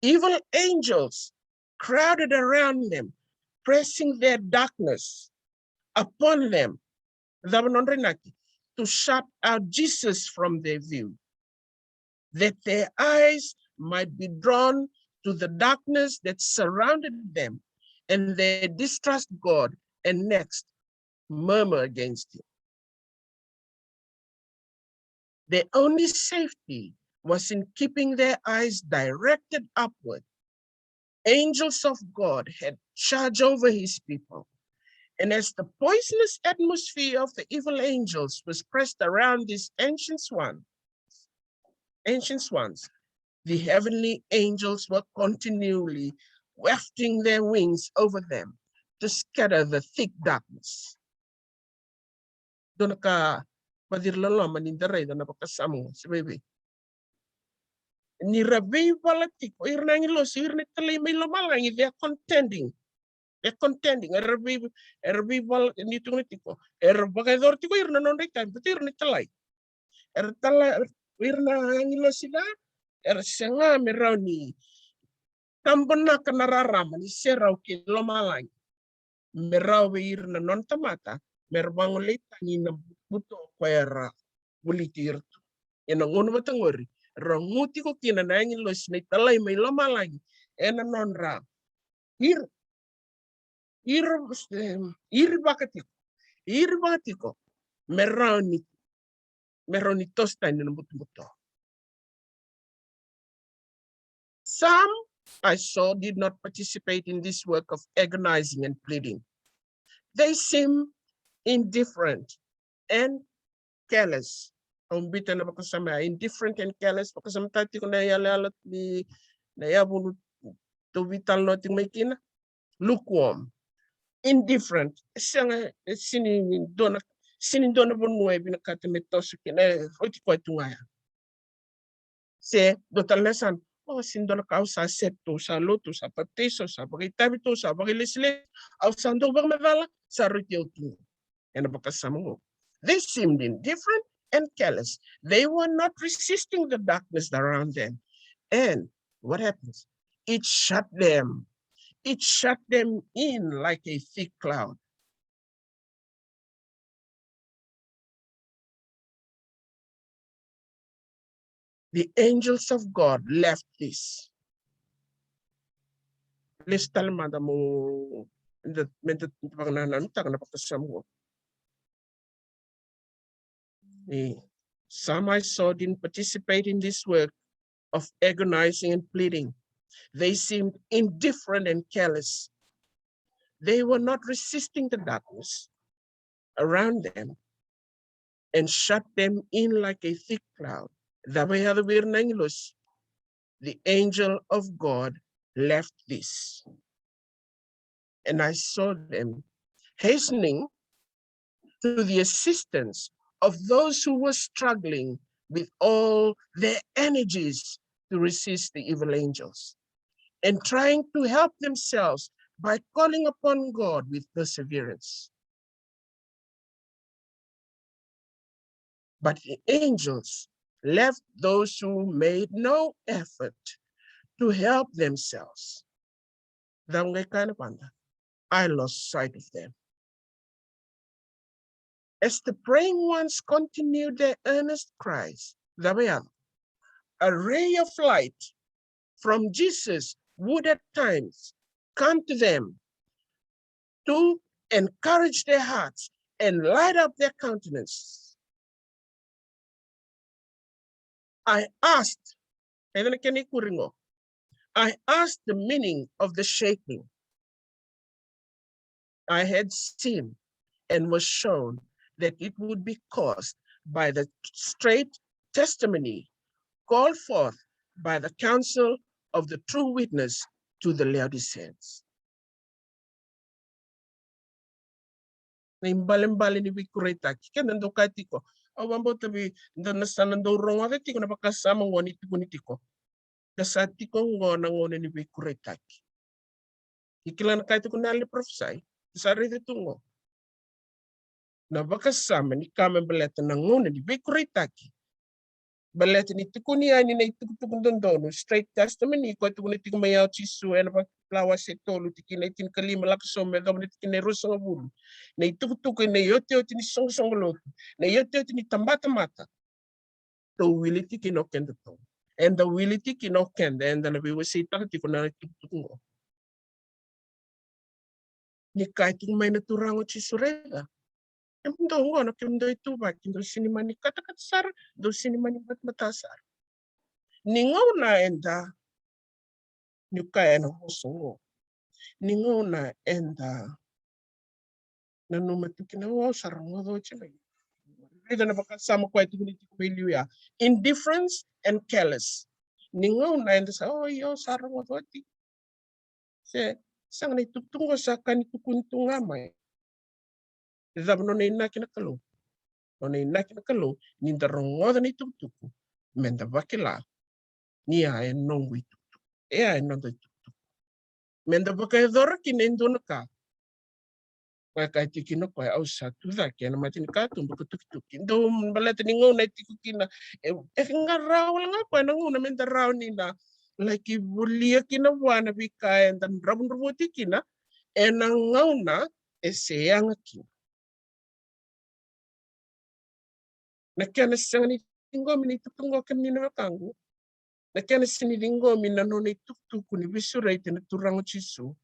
Evil angels crowded around them, pressing their darkness upon them. Cava nodra inaki? To shut out Jesus from their view, that their eyes might be drawn to the darkness that surrounded them, and they distrust God and next murmur against Him. Their only safety was in keeping their eyes directed upward. Angels of God had charge over His people. And as the poisonous atmosphere of the evil angels was pressed around these ancient ones, ancient ones, the heavenly angels were continually wafting their wings over them to scatter the thick darkness. Dua na ka vaciri loloma ni da raica na vakasama qo, se vei vei. Ni ra veivala tiko ira na agilosi, ira na italai mai lomalagi, they are contending. They are contending. Era vei, era veivala ni tukuna tiko. Era vakayacora tiko ira na nodra itavi, but ira na italai. Era tala, ira na agilosi ca, era sega me rawa ni tabonaka na rarama ni serau kei lomalagi me rawa vei ira na nona tamata me ra vagolei tani na buto koya era voliti ira tu. Ena gauna vata qori ra gu tiko kina na agilosi na italai mai lomalagi ena nodra ira, ira, em, iri vakatiko, iri vakatiko me rawa ni, me rawa ni toso tani na butobuto. Some I saw did not participate in this work of agonizing and pleading. They seem indifferent and careless. Au biuta na vakasama ya, indifferent and careless, vakasamataka tiko na iyaloyalo ni, na yavunu tou veitalanoa tiko mai kina. Lukewarm, indifferent, e sega, e sini dua na, sini dua na vanua e vinakata me toso kina, e oti koya tu ga ya. Se dua tale na yasana, o, sini dua na ka, au sa set tu, au sa lotu, au sa papitaiso, au sa vakaitavi tu, au sa vakailesilesi, au sa dau vakamacala, sa rauti au tu. Ena vakasama qo. They seemed indifferent and careless. They were not resisting the darkness around them. And what happens? It shut them. It shut them in like a thick cloud. The angels of God left this. Lesu tale mada mo, da, me da vakanananutaka na vakasama qo. E, some I saw didn't participate in this work of agonizing and pleading. They seemed indifferent and careless. They were not resisting the darkness around them and shut them in like a thick cloud. Cava e yaco vei ira na agilosi? The angel of God left this. And I saw them hastening to the assistance of those who were struggling with all their energies to resist the evil angels and trying to help themselves by calling upon God with perseverance. But the angels left those who made no effort to help themselves. Cava qai kaya na vada? I lost sight of them. As the praying ones continued their earnest cries, cava ya? A ray of light from Jesus would at times come to them to encourage their hearts and light up their countenance. I asked, e na kena ikuri qo. I asked the meaning of the shaking I had seen and was shown that it would be caused by the straight testimony called forth by the council of the true witness to the Laodiceans. Na ibalebale ni veikuraitaki. Keda dau kaya tiko, au vakabauta vei da na sa na dau rogoca tiko na vakasama qo ni tukuni tiko, da sa tiko qo na gauna ni veikuraitaki. Ke kila na ka e tukuna na parofisai, da sa raica tu qo na vakasama ni ka me baleta na gauna ni veikuraitaki. Baleta ni tukuni yani na itukutuku dodonu, straight testimony, koya tukuna tiko mai o Jisu ena Vakabula wase tolu, tikina e tinikalima lako sobu me yacova na tikina e ruasagavulu. Na itukutuku ena iotioti ni soqosoqo lotu, na iotioti ni tabatamata. Dou wili tiko kina o keda tu. Eda wili tiko kina o keda, eda na veiwaseitaka tiko na itukutuku qo. Ni kaya tiko mai na Turaga o Jisu, raica, kemudou qo na kemudou ituvaki, dou sega ni mani katakata sara, dou sega ni mani batabata sara. Ni gauna eda, ni kaya na vosa qo, ni gauna eda nanuma tu kina, o, au sa rogoca oti mai. Raica na vakasama koya e tukuni tiko mai liu ya. Indifference and careless. Ni gauna eda sa, o, io, sa rogoca oti. Se sega na itukutuku qo, sa ka ni tukuni tu ga mai. E cava nona inaki na Kalou? Nona inaki na Kalou ni da rogoca na itukutuku, me da vakila ni ya e noqu itukutuku, e ya e noda itukutuku. Me da vakayacora kina e dua na ka. Koya e kaya tiko kina o koya, au sa tucake ena mata ni katuba ka tukituki. Dou, baleta ni gauna e tiko kina, e, e ka ga rawa wale ga koya na gauna me da rawa ni na laki volia kina vua na veika eda dravudravua tiko kina ena gauna e se yaga kina. Na kena sega ni ciqomi na itukutuku qo, kemuni na wekaqu. Na kena sega ni ciqomi na nona itukutuku ni veisureti na Turaga o Jisu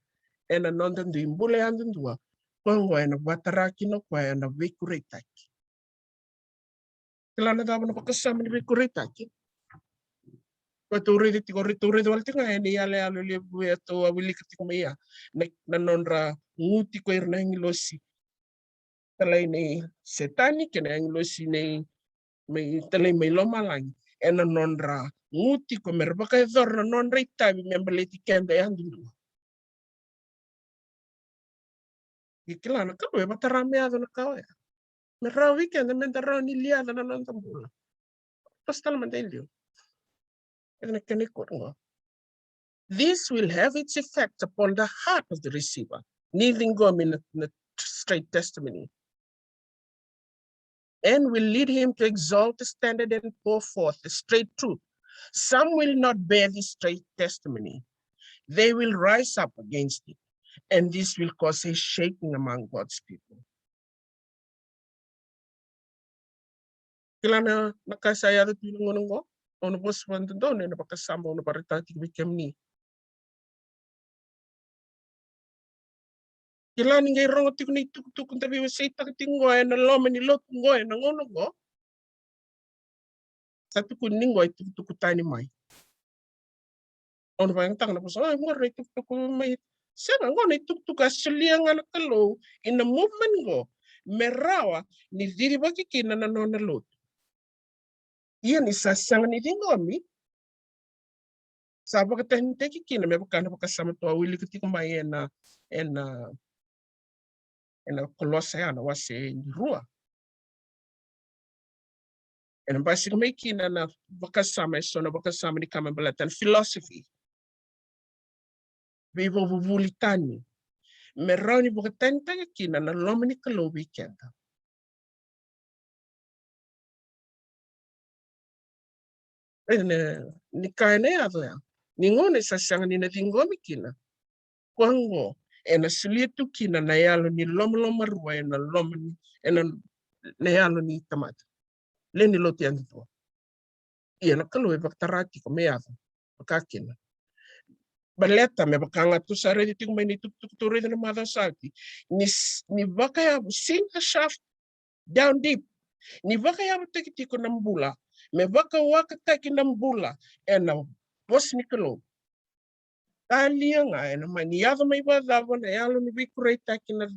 ena noda dui bula yadudua. Koya qo ena vakatara kina o koya ena veikuraitaki. Kila na cava na vakasama ni veikuraitaki? Koya tou raica tiko, tou raica wale tiko ga ena iyaloyalo levu e tou a wilika tiko mai ya, na, na nodra gu tiko ira na agilosi. Talai nei Setani kei na agilosi nei, mai, talai mai lomalagi, ena nodra gu tiko me ra vakayacora na nodra itavi me baleti keda yadudua. Ke kila na Kalou e vakatara me yaco na ka oya, me rawa vei keda me da rawa ni liaca na noda bula. Toso tale mada e liu. Ena kena ikuri qo. This will have its effect upon the heart of the receiver. Ni ciqomi na, na straight testimony. And will lead him to exalt the standard and pour forth the straight truth. Some will not bear this straight testimony. They will rise up against it. And this will cause a shaking among God's people. Kila na, na ka sa yaco tu ena gauna qo, au na vosa vakadodonu ena vakasama au na vakaraitaka tiko vei kemuni. Kila ni qai rogo tiko na itukutuku da veiwaseitaka tiko qo ena loma ni lotu qo ena gauna qo. Sa tukuni ni qo itukutuku tani mai. Au na vakayagataka na vosa, o, qori na itukutuku mai. Sega, qo na itukutuku a solia ga na Kalou ina movement qo me rawa ni cicivaki kina na nona lotu. Ia ni sa sega ni ciqomi, sa vakatanitaki kina me vaka na vakasama tou a wilika tiko mai ena, ena, ena Kolosa ya na wase e rua. Ena basika mai kina na vakasama, eso na vakasama ni ka me baleta na philosophy, veivakavuvuli tani, me rawa ni vakatanitaki kina na loma ni Kalou vei keda. Ena, ni ka ena yaco ya, ni gauna e sa sega ni na ciqomi kina, koya oqo ena solia tu kina na yalo ni lomalomarua ena loma ni, ena, na yalo ni tamata, lewe ni lotu yadudua. Ia na Kalou e vakatara tiko me yaco vaka kina. Baleta me vaka ga tou sa raica tiko mai na itukutuku tou raica na macawa sa oti, ni s-, ni vakayavu, sink the shaft down deep. Ni vakayavutaki tiko na bula, me vakawakataki na bula ena vosa ni Kalou. Talia ga ena mani yaco mai vakacava na yalo ni veikuraitaki, na,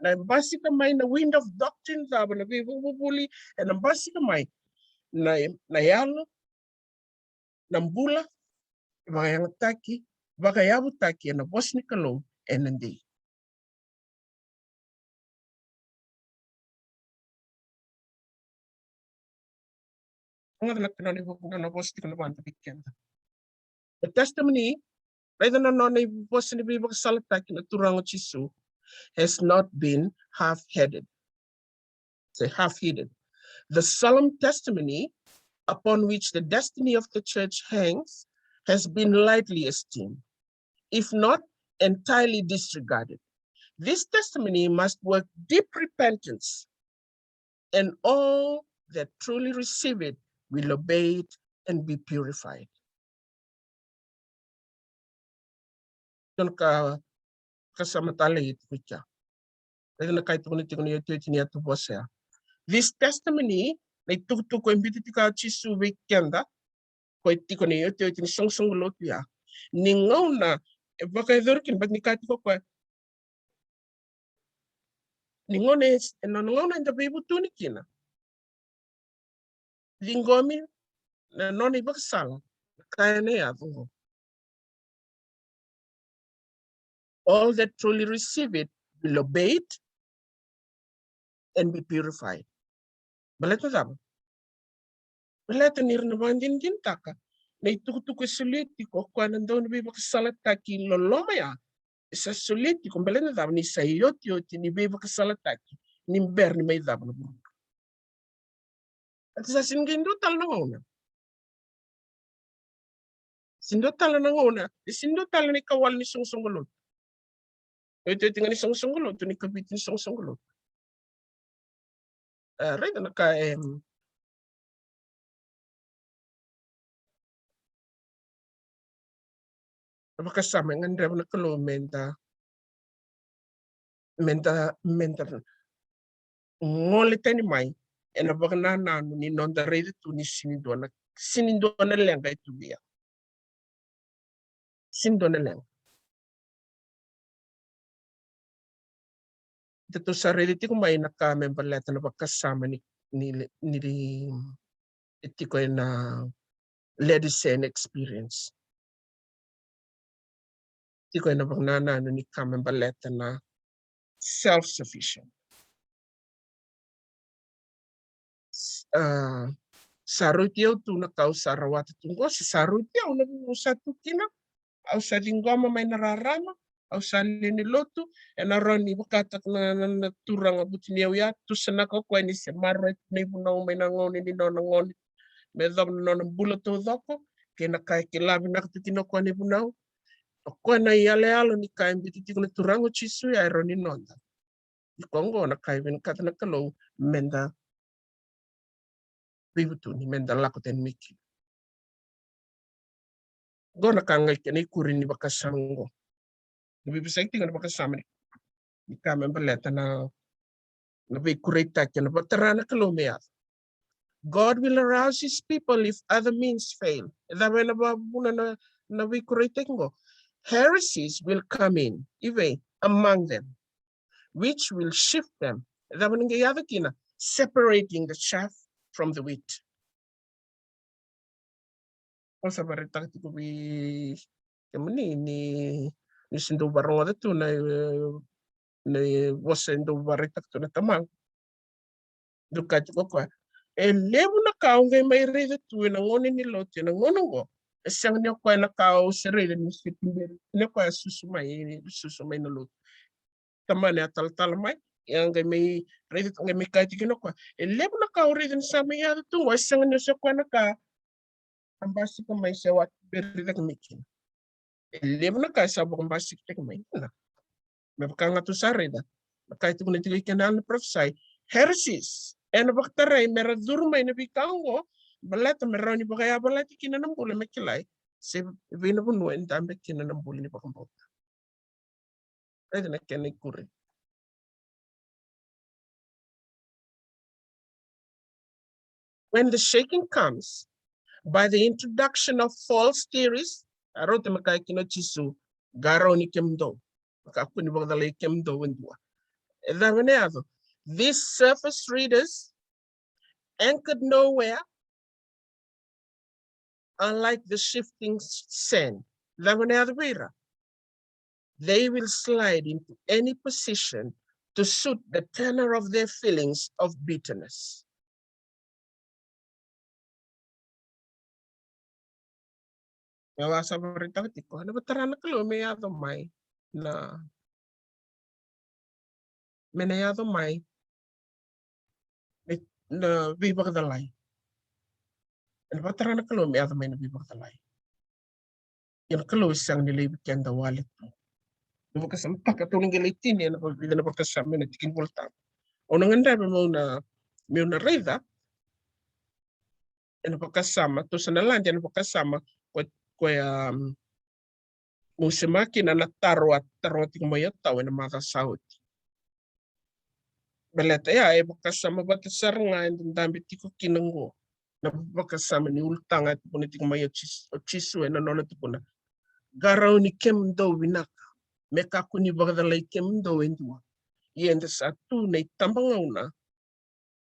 na basika mai na wind of doctrine cava, na veivakavuvuli, ena basika mai na, na yalo, na bula, vakayagataki, vakayavutaki ena vosa ni Kalou ena dei. Oqo na ka nona ivovo, nona vosa tiko na vada vei keda. The testimony, raica na nona ivosa ni veivakasalataki na Turaga o Jisu, has not been half-headed. Say, half-heeded. The solemn testimony upon which the destiny of the church hangs has been lightly esteemed, if not entirely disregarded. This testimony must work deep repentance, and all that truly receive it will obey it and be purified. Io, na ka, ka sa matale i tuku i kea. Raica na ka e tukuna tiko na iotioti ni yatu vosa ya. This testimony, na itukutuku e biuta tiko o Jisu vei keda, koya e tiko na iotioti ni soqosoqo lotu ya. Ni gauna e vakayacori kina, baleta ni kaya tiko o koya, ni gauna e, e nona gauna eda veivutuni kina, ciqomi na nona ivakasala, na ka ena yaco oqo. All that truly receive it will obey it and be purified. Baleta cava? Baleta ni ra na vakadinadinataka na itukutuku e solia tiko o koya na dauniveivakasalataki loloma ya. E sa solia tiko, baleta cava? Ni sa iotioti ni veivakasalataki ni bera ni mai cava na vuravura. Ati sa sega ni dua tale na gauna. Sega ni dua tale na gauna. E sega ni dua tale na ikawale ni soqosoqo lotu. Iotioti ga ni soqosoqo lotu, ni kavitu ni soqosoqo lotu. E, raica na ka e, na vakasama e gadreva na Kalou meda, meda, meda gole tani mai ena vakanananu ni noda raica tu ni sega ni dua na, sega ni dua na leqa e tu vei au. Sega ni dua na leqa. Eda tou sa raica tiko mai na ka me baleta na vakasama ni, ni, ni, e tiko ena Laodicean experience. Tiko ena vakanananu ni ka me baleta na self-sufficient. A, sa rauti au tu na ka au sa rawata tu qo, se sa rauti au na vanua au sa tu kina. Au sa ciqoma mai na rarama, au sa lewe ni lotu, ena rawa ni vakataka na, na, na turaga vutuniyau ya, tusanaka o koya ni se maroroya tu na ivunau mai na gauna ni nona gone me yacova na nona bula taucoko, kei na ka e kila vinaka tu kina o koya na ivunau. O koya na iyaloyalo ni ka e biuta tiko na Turaga o Jisu ya e rawa ni noda. Iko oqo na ka e vinakata na Kalou meda veivutuni, meda lako tani mai kina. Oqo na ka ga e kena ikuri ni vakasama oqo. Ni veivosaki tiko na vakasama ni, ni ka me baleta na, na veikuraitaki, na vakatara na Kalou me yaco. God will arouse his people if other means fail. E cava ena vakavuna na, na veikuraitaki oqo? Heresies will come in, i vei, among them, which will shift them. E cava na qai yaco kina? Separating the chaff from the wheat. Au sa vakaraitaka tiko vei kemuni ni, ni se dau vakarogoca tu na, na vosa e dau vakaraitaka tu na tamaqu. Dau kaya tiko o koya, e levu na ka au qai mai raica tu ena gauna ni lotu ena gauna oqo. E sega ni o koya na ka au se raica ni se tuberi, ni o koya susu mai, susu mai na lotu. Tamana e a talatala mai, ia qai mai raica, qai mai kaya tiko kina o koya, e levu na ka au raica ni sa mai yaco tu oqo, e sega ni o se koya na ka a basika mai se au a tuberi cake mai kina. E levu na ka e sa vakabasika cake mai kina. Me vaka ga tou sa raica, na ka e tukuna tiko i kena yalo ni parofisai, heresies ena vakatarai me ra curu mai na veika oqo, baleta me rawa ni vakayavalati kina na bula me kilai se vei na vanua e dabe kina na bula ni vakabauta. Raica na kena ikuri. When the shaking comes by the introduction of false theories, a rauta me kaya kina o Jisu, qarauni kemudou, me kakua ni vakacalai kemudou e dua. E cava na yaco? These surface readers, anchored nowhere, are like the shifting sand. Cava na yaco vei ira? They will slide into any position to suit the tenor of their feelings of bitterness. Au a sa vakaraitaka tiko, ena vakatara na Kalou me yaco mai na, me na yaco mai na, na veivakacalai. Ena vakatara na Kalou me yaco mai na veivakacalai. Ia na Kalou e sega ni laivi keda wale tu. Na vakasamataka, tou na qai lai tini ena vakavica na vakasama ena tiki ni Volatabu. Au na gadreva meu na, meu na raica ena vakasama, tou sa na lade ena vakasama ko, koya, um, meu semati kina na taro a taroga tiko mai o Tau ena macawa sa oti. Baleta ya e vakasama vata sara ga eda dabe tiko kina oqo. Na vakasama ni ulutaga e tukuna tiko mai o Jis-, o Jisu ena nona tukuna, qarauni kemudou vinaka, me kakua ni vakacalai kemudou e dua. Ia eda sa tu na itabagauna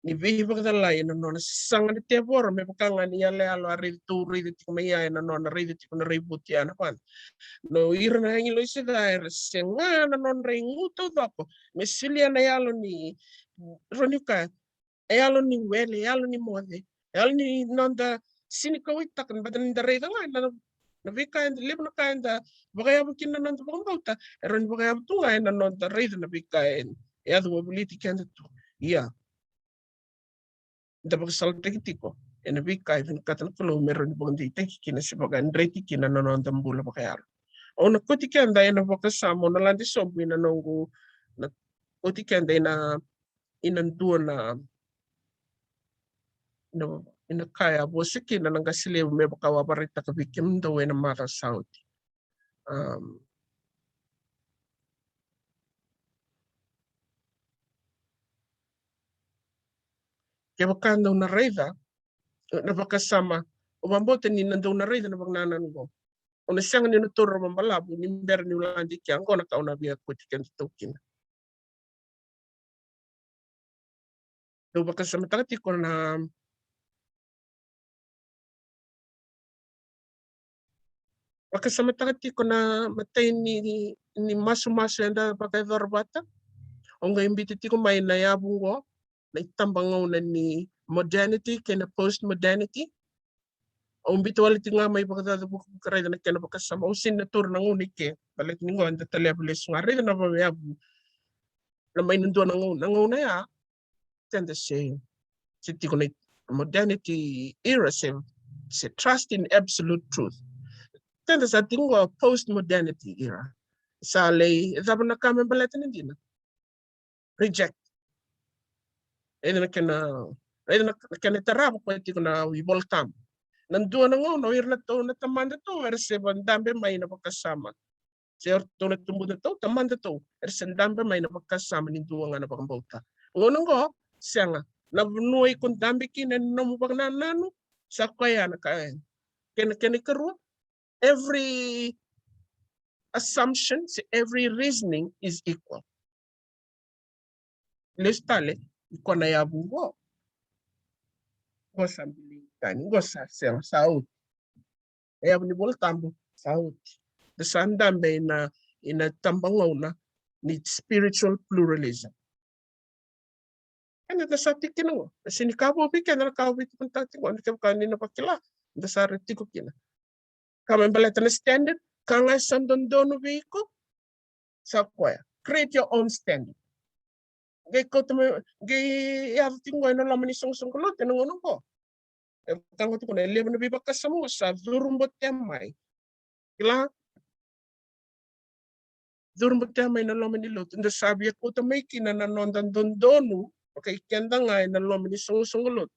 ni veivakacalai ena nona sasaga na tevoro, me vaka ga ni iyaloyalo a raica, tou raica tiko mai ya ena nona raica tiko na raivotu ya na vada. Na ira na agilosi ca era sega na nodra igu taucoko me solia na yalo ni, rawa ni kaya, e yalo ni wele, e yalo ni moce, e yalo ni noda sega ni kauwaitaka, baleta ni da raica ga na, na veika eda, levu na ka eda vakayavu kina na noda vakabauta, e rawa ni vakayavu tu ga ena noda raica na veika e, e yaco wavoliti keda tu. Ia, da vakasalataki tiko ena veika e vinakata na Kalou me rawa ni vakadeitaki kina se vakadreti kina na noda bula vakayalo. Au na kauti keda ena vakasama, au na lade sobu ina noqu, na kauti keda ina, ina dua na, na, ina ka e a vosa kina na qase levu me vaka au a vakaraitaka vei kemudou ena macawa sa oti. Um, kevaka dou na raica na vakasama, au vakabauta ni na dou na raica na vakanananu oqo. Au na sega ni na taura vakabalavu ni bera niu lade kea, oqo na ka au na via kauti kedatou kina. Dou vakasamataka tiko na, vakasamataka tiko na imatai ni, ni masumasu eda vakayacora vata. Au qai biuta tiko mai na yavu oqo, na itabagauna ni modernity kei na post-modernity. Au biuta wale tiko ga mai vakacaca vukavuka, raica na kena vakasama. Au sega ni na taura na gauna i ke, baleta ni oqo eda taleva lesu ga, raica na vakayavu. Na mai na dua na gauna, na gauna ya, keda se, se tiko na modernity era, se, se trust in absolute truth. Keda sa tiko qo post-modernity era. Sa lai, e cava na ka me baleta na dina? Reject. Raica na kena, raica na, na kena tarava koya tiko na iVolatabu. Na dua na gauna, o ira na tou, na tamadatou era se va dabe mai na vakasama. Se o ratou na tubudatou, tamadatou era se dabe mai na vakasama ni dua ga na vakabauta. Gauna oqo, sega. Na vanua iko dabe kina ena nomu vakanananu, sa koya na ka, kena, kena ikarua, every assumption, se every reasoning is equal. Lesu tale, iko na yavu qo. Qo sa biligi tani, qo sa sega, sa oti. E yavu ni Vola Tabu sa oti. Da sa dabe ina, ina tabagauna ni spiritual pluralism. Eda da sa tiko kina qo. E sega ni ka vou vei keda na ka au via tukuna tiko qo, eda kevaka ni na vakila, da sa ra tiko kina. Ka me baleta na standard, ka ga e sa dodonu vei iko, sa koya. Create your own standard. Qai kauta mai, qai yaco tiko qo ena loma ni soqosoqo lotu ena gauna qo. E vaka ga tukuna, e levu na veivakasama qo sa curu botea mai. Kila? Curu botea mai na loma ni lotu. Da sa via kauta mai kina na noda dodonu, vaka i keda ga ena loma ni soqosoqo lotu.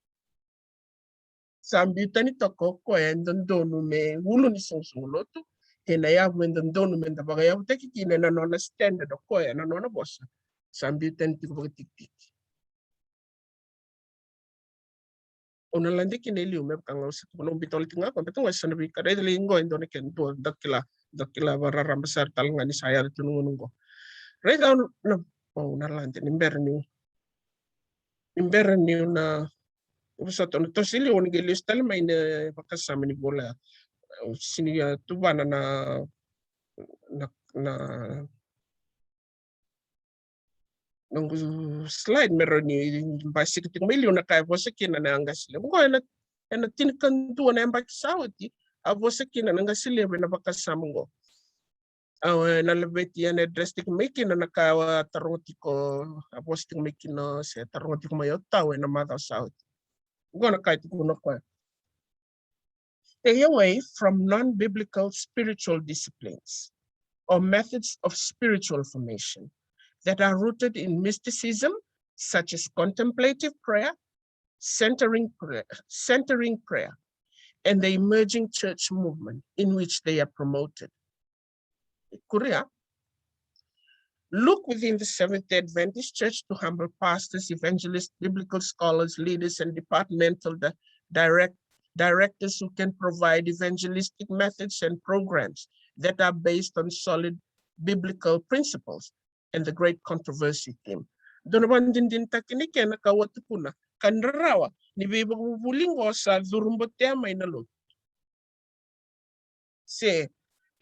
Sa biu tani toka o koya e dodonu me ulu ni soqosoqo lotu, kei na yavu e dodonu me da vakayavutaki kina ena nona standard o koya, na nona vosa. Sa biu tani tiko vakatikitiki. Au na lade kina e liu me vaka ga au sa tukuna, au biuta wale tiko ga o koya, baleta ga e sa na veika. Raica lai qo e dua na kena dua, da kila, da kila vakararaba sara tale ga ni sa yaco tu na gauna qo. Raica au na, au na lade ni bera niu, ni bera niu na, au sa tu na tosi liu, au na qai lesu tale mai na vakasama ni vola. Au sega ni, a, tuvana na, na, na noqu slide me rawa ni basika tiko mai liu na ka e vosa kina na qase levu. Qo ena, ena tinikadua na yabaki sa oti, a vosa kina na qase levu ena vakasama qo. Au, ena laveti, ena address tiko mai kina na ka au a taroga tiko, a vosa tiko mai kina, se taroga tiko mai o tau ena macawa sa oti. Qo na ka e tukuna o koya. Stay away from non-biblical spiritual disciplines or methods of spiritual formation that are rooted in mysticism, such as contemplative prayer, centering prayer, centering prayer, and the emerging church movement in which they are promoted. Kuria. Look within the Seventh-day Adventist Church to humble pastors, evangelists, biblical scholars, leaders, and departmental di-, direct-, directors who can provide evangelistic methods and programs that are based on solid biblical principles and the great controversy theme. Dua na vakadinadinataki ni kena ka au a tukuna, ka na rawa ni veivakavuvuli qo sa curu botea mai na lotu. Se,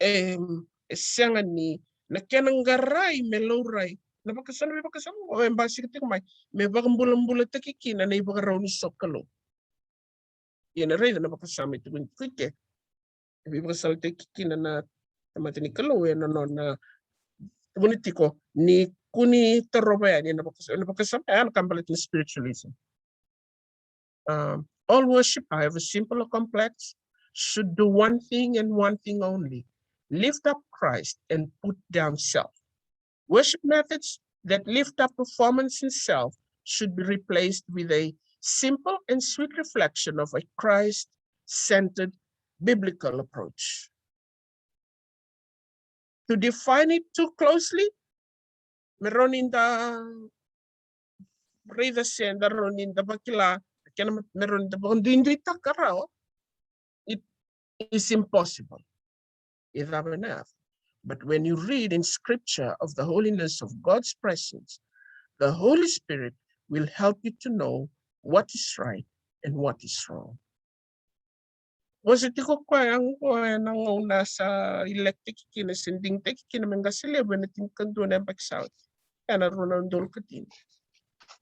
em, e sega ni na kena qarai me laurai na vakasama, na veivakasama qo e basika tiko mai me vakabulabulataki kina na ivakarau ni sokalou. Ia na raica na vakasama e tukuni tiko i ke, e veivakasalataki kina na tamata ni Kalou ena nona tukuni tiko ni kua ni tarova yani na vakasama, na vakasama ya na ka baleta na spiritualism. Um, all worship, however simple or complex, should do one thing and one thing only: lift up Christ and put down self. Worship methods that lift up performance and self should be replaced with a simple and sweet reflection of a Christ-centered biblical approach. To define it too closely, me rawa ni da raica se da rawa ni da vakila, kena me rawa ni da vakaduiduitaka rawa, it is impossible. E cava na yaco? But when you read in scripture of the holiness of God's presence, the Holy Spirit will help you to know what is right and what is wrong. Vosa tiko o koya qo ena gauna sa ilaitaki kina se digitaki kina me qase levu ena tinikadua na yabaki sa oti. Ena rua na udolu ka tini.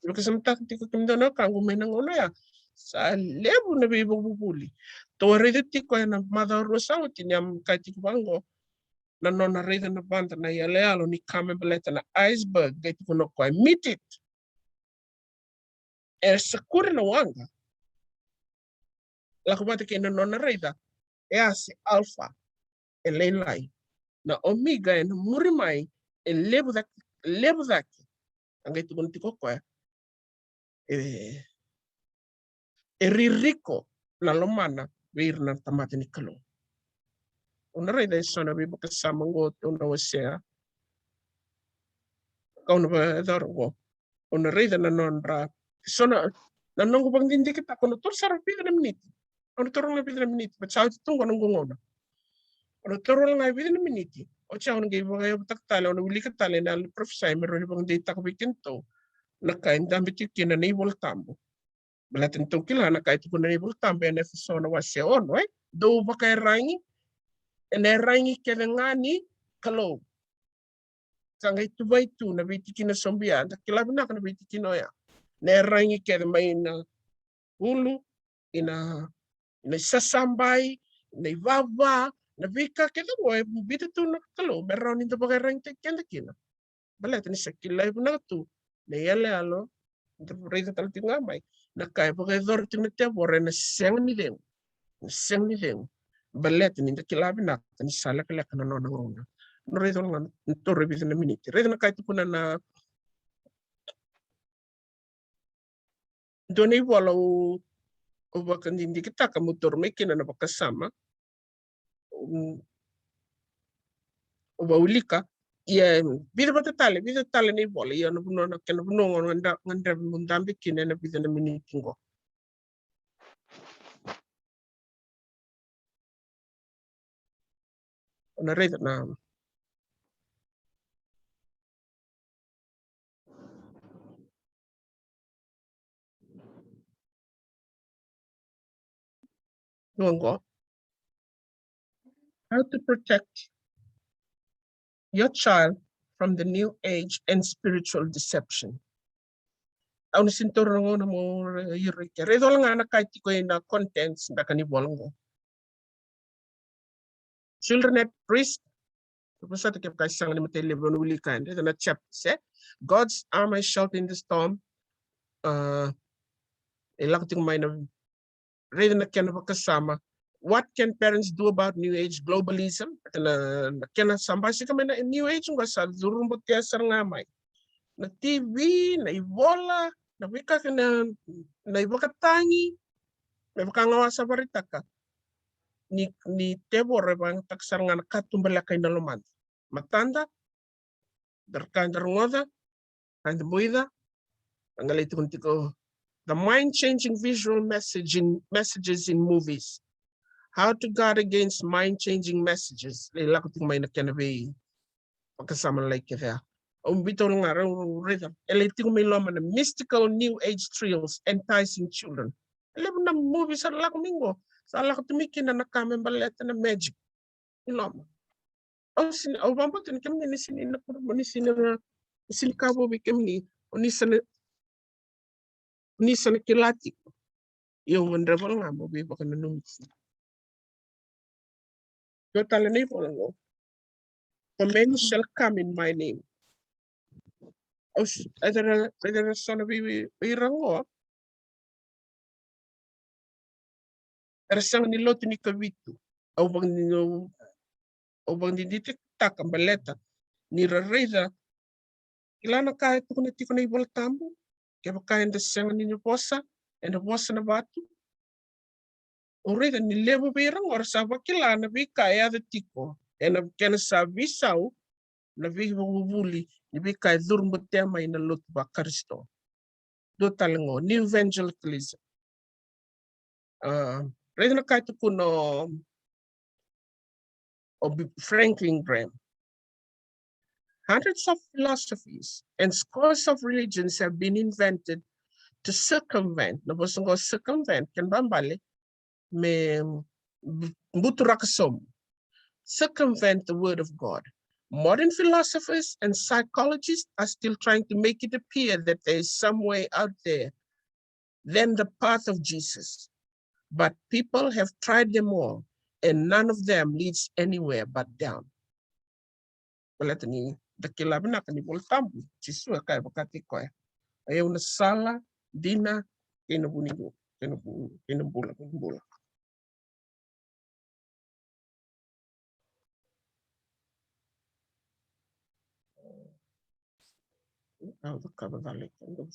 Vakasamataka tiko kemudou na wekaqu mai na gauna ya, sa levu na veivakavuvuli. Tou a raica tiko ena macawa rua sa oti ni a kaya tiko vaqo, na nona raica na vada na iyaloyalo ni ka me baleta na iceberg, qai tukuna o koya, meet it. E sakuri na waqa. Lako vata kei na nona raica, e a se Alpha, e lailai. Na Omega, ena muri mai, e levu cake, levu cake. A qai tukuna tiko o koya, e, e ririko na lomana vei ira na tamata ni Kalou. Au na raica e so na veivakasama qo tou na wasea. Kau na vakayacora qo. Au na raica na nodra, so na, na noqu vakadidiketaka, au na taura sara vica na miniti. Au na taura ga vica na miniti, baleta sa oti tu qo na noqu gauna. Au na taura ga vica na miniti. Oti au na qai vakayavutaka tale, au na wilika tale ena yalo ni parofisai me rawa ni vakadeitaka vei kedatou na ka e dabe tiko kina na iVola Tabu. Baleta ni tou kila na ka e tukuna na iVola Tabu ena Efeso na wase ono, e? Dou vakaiyaragi, ena yaragi kece ga ni Kalou. Sa qai tuvai tu na veitikina sobu ya, da kila vinaka na veitikina oya. Na yaragi kece mai na ulu, ina, ina isasabai, na ivava, na veika kece qo e biuta tu na Kalou me rawa ni da vakaiyaragitaki keda kina. Baleta ni sa kilai vinaka tu na iyaloyalo, da raica tale tiko ga mai na ka e vakayacora tiko na tevoro ena sega ni cegu, na sega ni cegu. Baleta ni da kila vinaka ni sa lekaleka na nona gauna. Na raica ga na toro e vica na miniti. Raica na ka e tukuna na dua na ivola au, au vakadidikitaka meu taura mai kina na vakasama. Au, au vaulika. Ia, vica vata tale, vica tale na ivola. Ia na vanua na kena vanua qo, gadreva meu dabe kina ena vica na miniti qo. Na raica na How to protect your child from the new age and spiritual deception. Au na sini taura na gauna mo ira ke. Raica wale ga na ka e tiko ina contents beka ni vola qo. Children at risk. Vosota kevaka e sega ni matailevu, au na wilika yani. Raica na chapter se God's armor is sheltering the storm. Uh, e lako tiko mai na raica na kena vakasama. What can parents do about new age globalism? Na, na kena sa basika mai na new age qo sa curu botea sara ga mai. Na T V, na ivola, na veika kei na, na ivakatagi, me vaka ga au sa vakaraitaka. Ni, ni tevoro e vakayagataka sara ga na katuba leka ina lomada. Matada, dara ka da rogoca, ka da boica, a qai lai tukuni tiko. The mind-changing visual messaging, messages in movies. How to guard against mind-changing messages. Lai lako tiko mai na kena veivakasama lalai kece ya. Au biuta wale ga, rau, rau raica. E lai tiko mai loma na mystical new age thrills enticing children. E levu na movie sa lako mai qo. Sa lako tu mai kina na ka me baleta na magic. I loma. Au sini, au vakabauta ni kemuni ni sini na kura, ni sini na, ni sini ka vou vei kemuni. O ni sa na, ni sa na kila tiko. Ia au gadreva wale ga mo veivakananumi tiko. Dua tale na ivola qo. For many shall come in my name. Au s-, e dua na, e dua na so na vei, vei, vei ira qo. Era sega ni lotu ni Kavitu. Au vaka ni, au, au vakadidiketaka baleta ni ra raica. Kila na ka e tukuna tiko na iVola Tabu. Kevaka eda sega ni vosa, eda vosa na vatu. Au raica ni levu vei ira qo ra sa vakila na veika e yaco tiko ena kena sa veisau na veivakavuvuli ni veika e curu botea mai na lotu vaKarisito. Dua tale qo, New Evangelicalism. A, raica na ka e tukuna o, o Franklin Graham. Hundreds of philosophies and scores of religions have been invented to circumvent. Na vosa qo circumvent, kena ibalebale, me bu-, buturaka sobu. Circumvent the word of God. Modern philosophers and psychologists are still trying to make it appear that there is some way out there than the path of Jesus. But people have tried them all, and none of them leads anywhere but down. Baleta ni da kila vinaka ni iVola Tabu, Jisu e kaya vakataki koya, o yau na sala, dina, kei na vu ni bula, kei na vu-, kei na bula, vu ni bula. Au cakava cala i koya.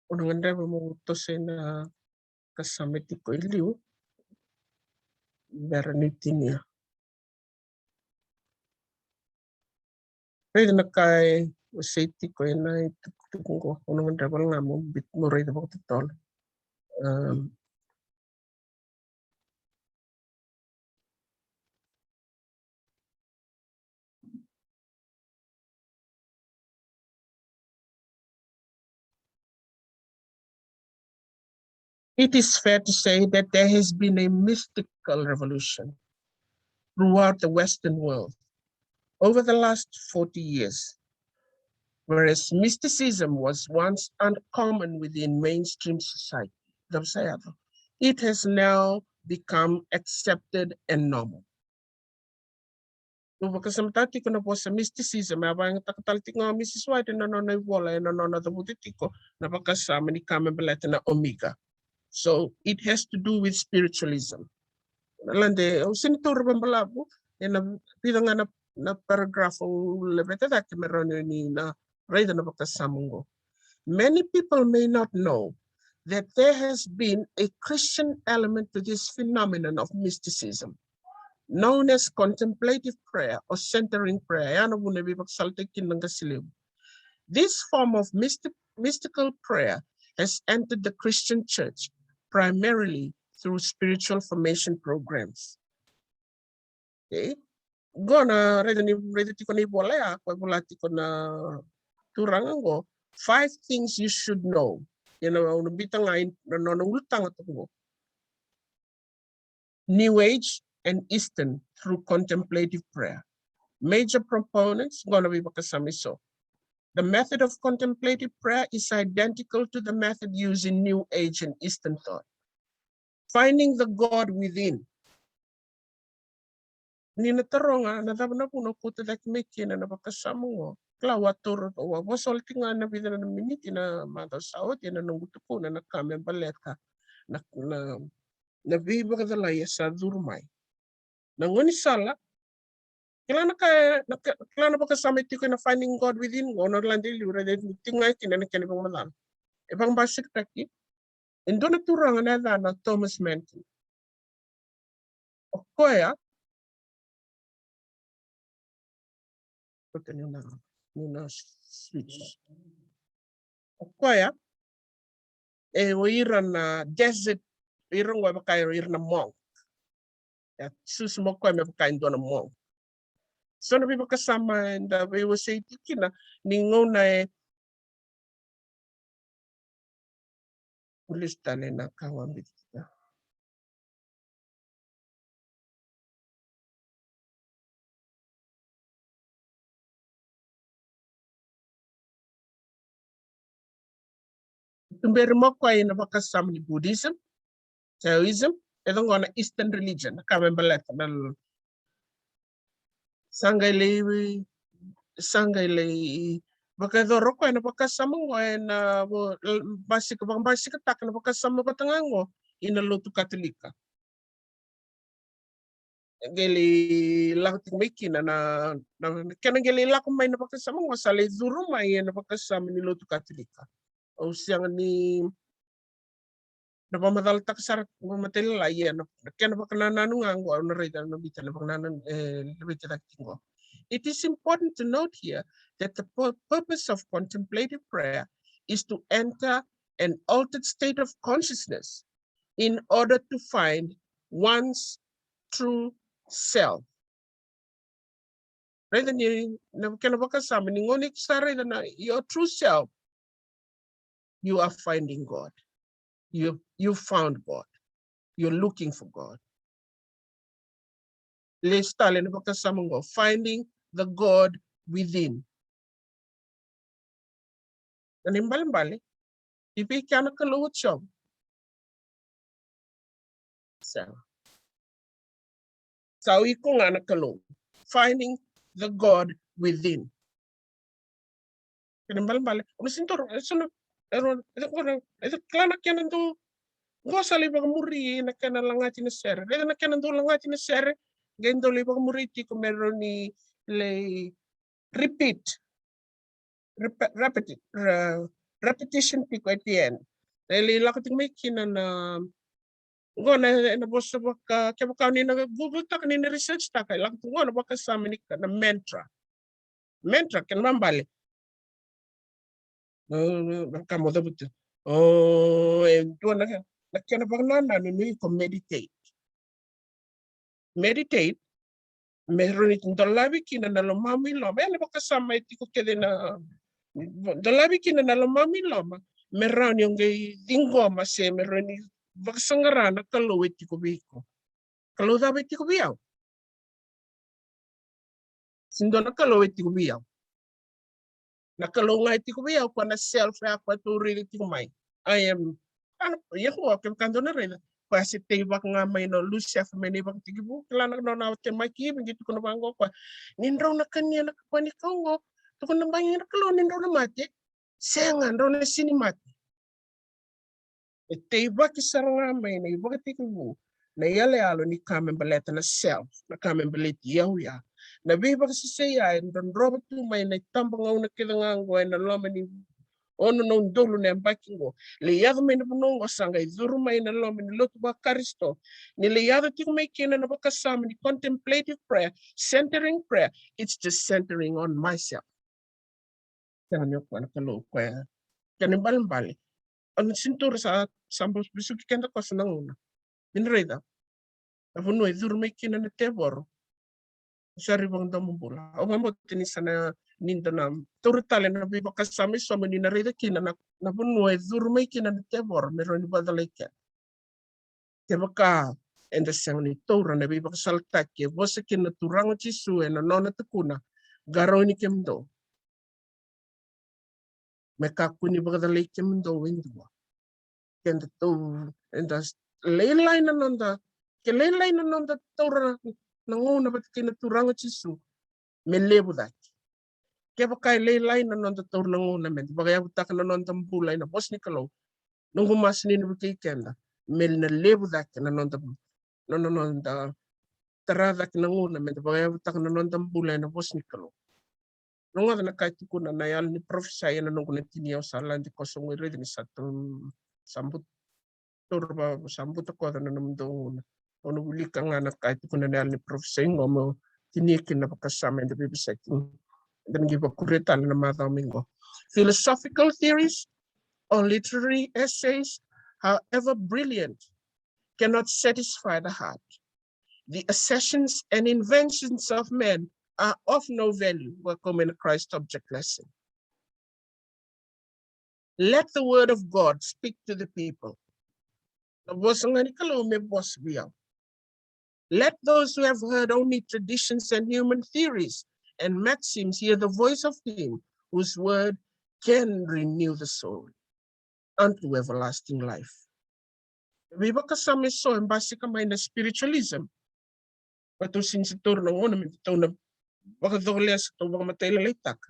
O na gadreva mo toso ina ka sa mai tiko e liu. Bera ni tinia. Raica na ka e wasei tiko ena itukutuku qo, au na gadreva ga mo bit-, mo raica vakatotolo. Um, It is fair to say that there has been a mystical revolution throughout the Western world over the last forty years. Whereas mysticism was once uncommon within mainstream society, it has now become accepted and normal. Au vakasamataka tiko na vosa mysticism, a vakayagataka tale tiko ga o Mrs White ena nona ivola, ena nona cavuta tiko na vakasama ni ka me baleta na Omega. So it has to do with spiritualism. Na lade, au sega ni taura vakabalavu ena vica ga na, na paragraph au laveta cake me rawa ni na raica na vakasama qo. Many people may not know that there has been a Christian element to this phenomenon of mysticism, known as contemplative prayer or centering prayer. Ya na vuna e veivakasalataki kina na qase levu. This form of mystic-, mystical prayer has entered the Christian church primarily through spiritual formation programs. Okay? Qo na raica ni, raica tiko na ivola ya, ko e vola tiko na turaga qo. Five things you should know. Ia na, au na bita ga i na nona ulutaga toka qo. New Age and Eastern through contemplative prayer. Major proponents, qo na veivakasama eso. The method of contemplative prayer is identical to the method used in New Age and Eastern thought. Finding the God within. Ni na taroga na cava na vuna o kauta cake mai kina na vakasama qo. Kila, au a taura, au a vosa wale tiko ga na vica na miniti na macawa sa oti ena noqu tukuna na ka me baleta na, na, na veivakacalai e sa curu mai. Na gaunisala, kila na ka, na ka, kila na vakasama e tiko ena Finding God Within, qo na lade i liu, raica tiko ga kina na kena ivakamacala. E vakabasikataki e dua na turaga na yacana Thomas Manton. O koya, ni na, ni na switch. O koya, e, o ira na desert, ira qo e vaka o ira na monk. E susu mai o koya me vaka e dua na monk. So na veivakasama eda veiwasei tiko kina ni gauna e Police tale na ka au a biuta. Tuberi mai o koya ina vakasama ni Buddhism, Taoism, e qo na Eastern religion, na ka me baleta na Sa qai lai, sa qai lai vakayacora o koya na vakasama qo ena vo-, basika, vakabasikataka na vakasama vata ga qo ina lotu Katolika. Qai lai lako tiko mai kina na, na, na kena qai lai lako mai na vakasama qo sa lai curu mai ena vakasama ni lotu Katolika. Au sega ni na vakamacalataka sara vakamatailalai, ia na, na kena vakanananu ga qo au na raica na vita na vakanananu, e, na vita cake tiko qo. It is important to note here that the pur-, purpose of contemplative prayer is to enter an altered state of consciousness in order to find one's true self. Raica ni na kena vakasama ni gauna iko sa raica na your true self, you are finding God. You, you found God. You're looking for God. Lesu tale na vakasama qo, finding the God within. Na ibalebale, i vei kea na Kalou o Jiova? Sa, sa o iko ga na Kalou. Finding the God within. Kena ibalebale, o na sini toro, e so na, e ro, e so na, e so kila na kena dau, qo sa lai vakamuri na kena lagati na sere. Raica na kena dau lagati na sere, qai dau lai vakamuri tiko me rawa ni lai repeat. Repe-, repeti-, re-, repetition tiko at the end. E lai lako tiko mai kina na, qo na, na vosa vaka, kevaka ni na Google taka, ni na research taka, e lako tiko qo na vakasama ni ka, na mantra. Mantra, kena ibalebale. Mm, ka mo cavuta. O, e dua na, na kena vakanananu ni ko meditate. Meditate, me rawa ni dolavi kina na lomamu i loma. Ena vakasama e tiko kece na, dolavi kina na lomamu i loma. Me rawa ni o qai ciqoma se me rawa ni vakasaqara na Kalou e tiko vei iko. Kalou cava e tiko vei au? Sega ni dua na Kalou e tiko vei au. Na Kalou ga e tiko vei au, koya na self, ya koya tou raica tiko mai. I am, ana, ia ko, kevaka dou na raica, koya se teivaka ga mai na Lucifer mai na ivakatekivu, kila na nona temaki, me qai tukuna vaqo koya, ni drau na kania na kabani kau qo, tukuna vaqo na Kalou ni drau na mate, sega, drau na sega ni mate. E teivaki sara ga mai na ivakatekivu na iyaloyalo ni ka me baleta na self, na ka me baleti au ya. Na veivakasesei ya e drodrova tu mai na itabagauna kece ga oqo ena loma ni ono na udolu na yabaki oqo. Lai yaco mai na vanua oqo, sa qai curu mai na loma ni lotu vaKarisito. Ni lai yaco tiko mai kina na vakasama ni contemplative prayer, centering prayer, it's just centering on myself. Sega ni o koya na Kalou, o koya. Kena ibalebale, o na sega ni taura, sa, sa bau vesuki keda koso na gauna. Ni raica na vanua e curu mai kina na tevoro. Sa ri vakadomobula. Au vakabauta ni sa na, ni da na taura tale na veivakasama e so me ni na raica kina na, na vanua e curu mai kina na tevoro me rawa ni vakacalai keda. Kevaka eda sega ni taura na veivakasalataki e vosa kina na Turaga o Jisu ena nona tukuna, qarauni kemudou, me kakua ni vakacalai kemudou e dua. Keda tou, eda lailai na noda, ke lailai na noda taura na gauna vata kei na Turaga o Jisu, me levu cake. Kevaka e lailai na noda taura na gauna meda vakayavutaka na noda bula ena vosa ni Kalou, noqu masu ni na vukei keda me na levu cake na noda, na, na noda tara cake na gauna meda vakayavutaka na noda bula ena vosa ni Kalou. Rogoca na ka e tukuna na yalo ni parofisai ena noqu na tinia, au sa lade koso qo, raica ni sa tu, sa but-, taura va, sa butakoca na nomudou gauna. Au na wilika ga na ka e tukuna na yalo ni parofisai qo meu tinia kina na vakasama eda veivosaki. Eda na qai vakuria tale na macawa mai qo. Philosophical theories or literary essays, however brilliant, cannot satisfy the heart. The assertions and inventions of men are of no value. Welcome in Christ object lesson. Let the word of God speak to the people. Na vosa ga ni Kalou me vosa vei au. Let those who have heard only traditions and human theories and maxims hear the voice of him whose word can renew the soul unto everlasting life. Veivakasama e so e basika mai na spiritualism. Vatou sega ni se taura na gauna me tou na vakacokolea se tou vakamatalailaitaka.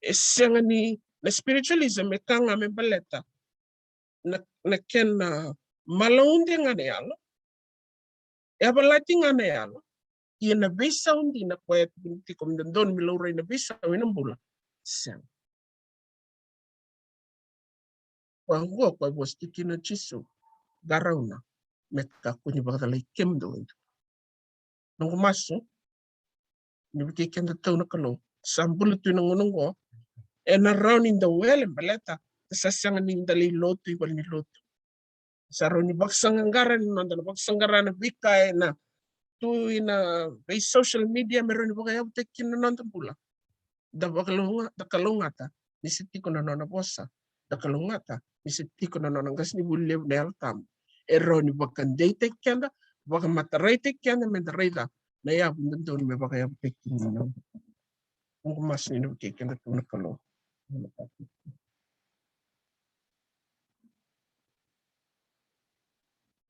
E sega ni, na spiritualism e ka ga me baleta na, na kena malaude ga na yalo, e yavalati ga na yalo. Ia na veisau dina koya e tukuni tiko me dodonu me laurai na veisau ena bula. Sega. Koya oqo koya e vosa tiko kina o Jisu, qarauna me kakua ni vakacalai kemudou e dua. Noqu masu ni vukei keda tou na Kalou, sa bula tu ena gauna oqo, ena rawa ni da wele baleta da sa sega ni da lai lotu i valenilotu. Sa rawa ni vakasaqaqara na noda, na vakasaqara na veika ena tu ina vei social media me rawa ni vakayavutaki kina na noda bula. Da vakalougata, da kalougata ni se tiko na nona vosa. Da kalougata ni se tiko na nona qasenivuli levu na Yalo Tabu. E rawa ni vakadeitaki keda, vakamataraitaki keda me da raica na yavu dodonu me vakayavutaki kina na noda. Noqu masu ni na vukei keda tou na Kalou.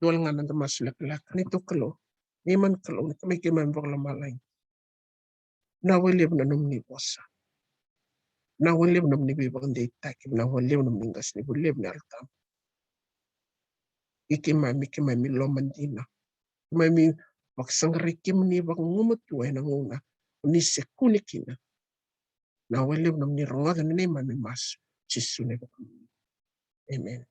Dua ga na noda masu lekaleka. Neitou Kalou, neimami Kalou, na Tamai keimami vakalomalagi. Vinaka vakalevu na nomuni vosa. Vinaka vakalevu na nomuni veivakadeitaki. Vinaka vakalevu na nomuni qasenivuli levu na Yalo Tabu. Vei keimami, keimami loma dina. Keimami vakasaqarai kemuni vakagumatua ena gauna o ni se kune kina. Vinaka vakalevu na nomuni rogoca na neimami masu. Jisu na iVakabula. Amen.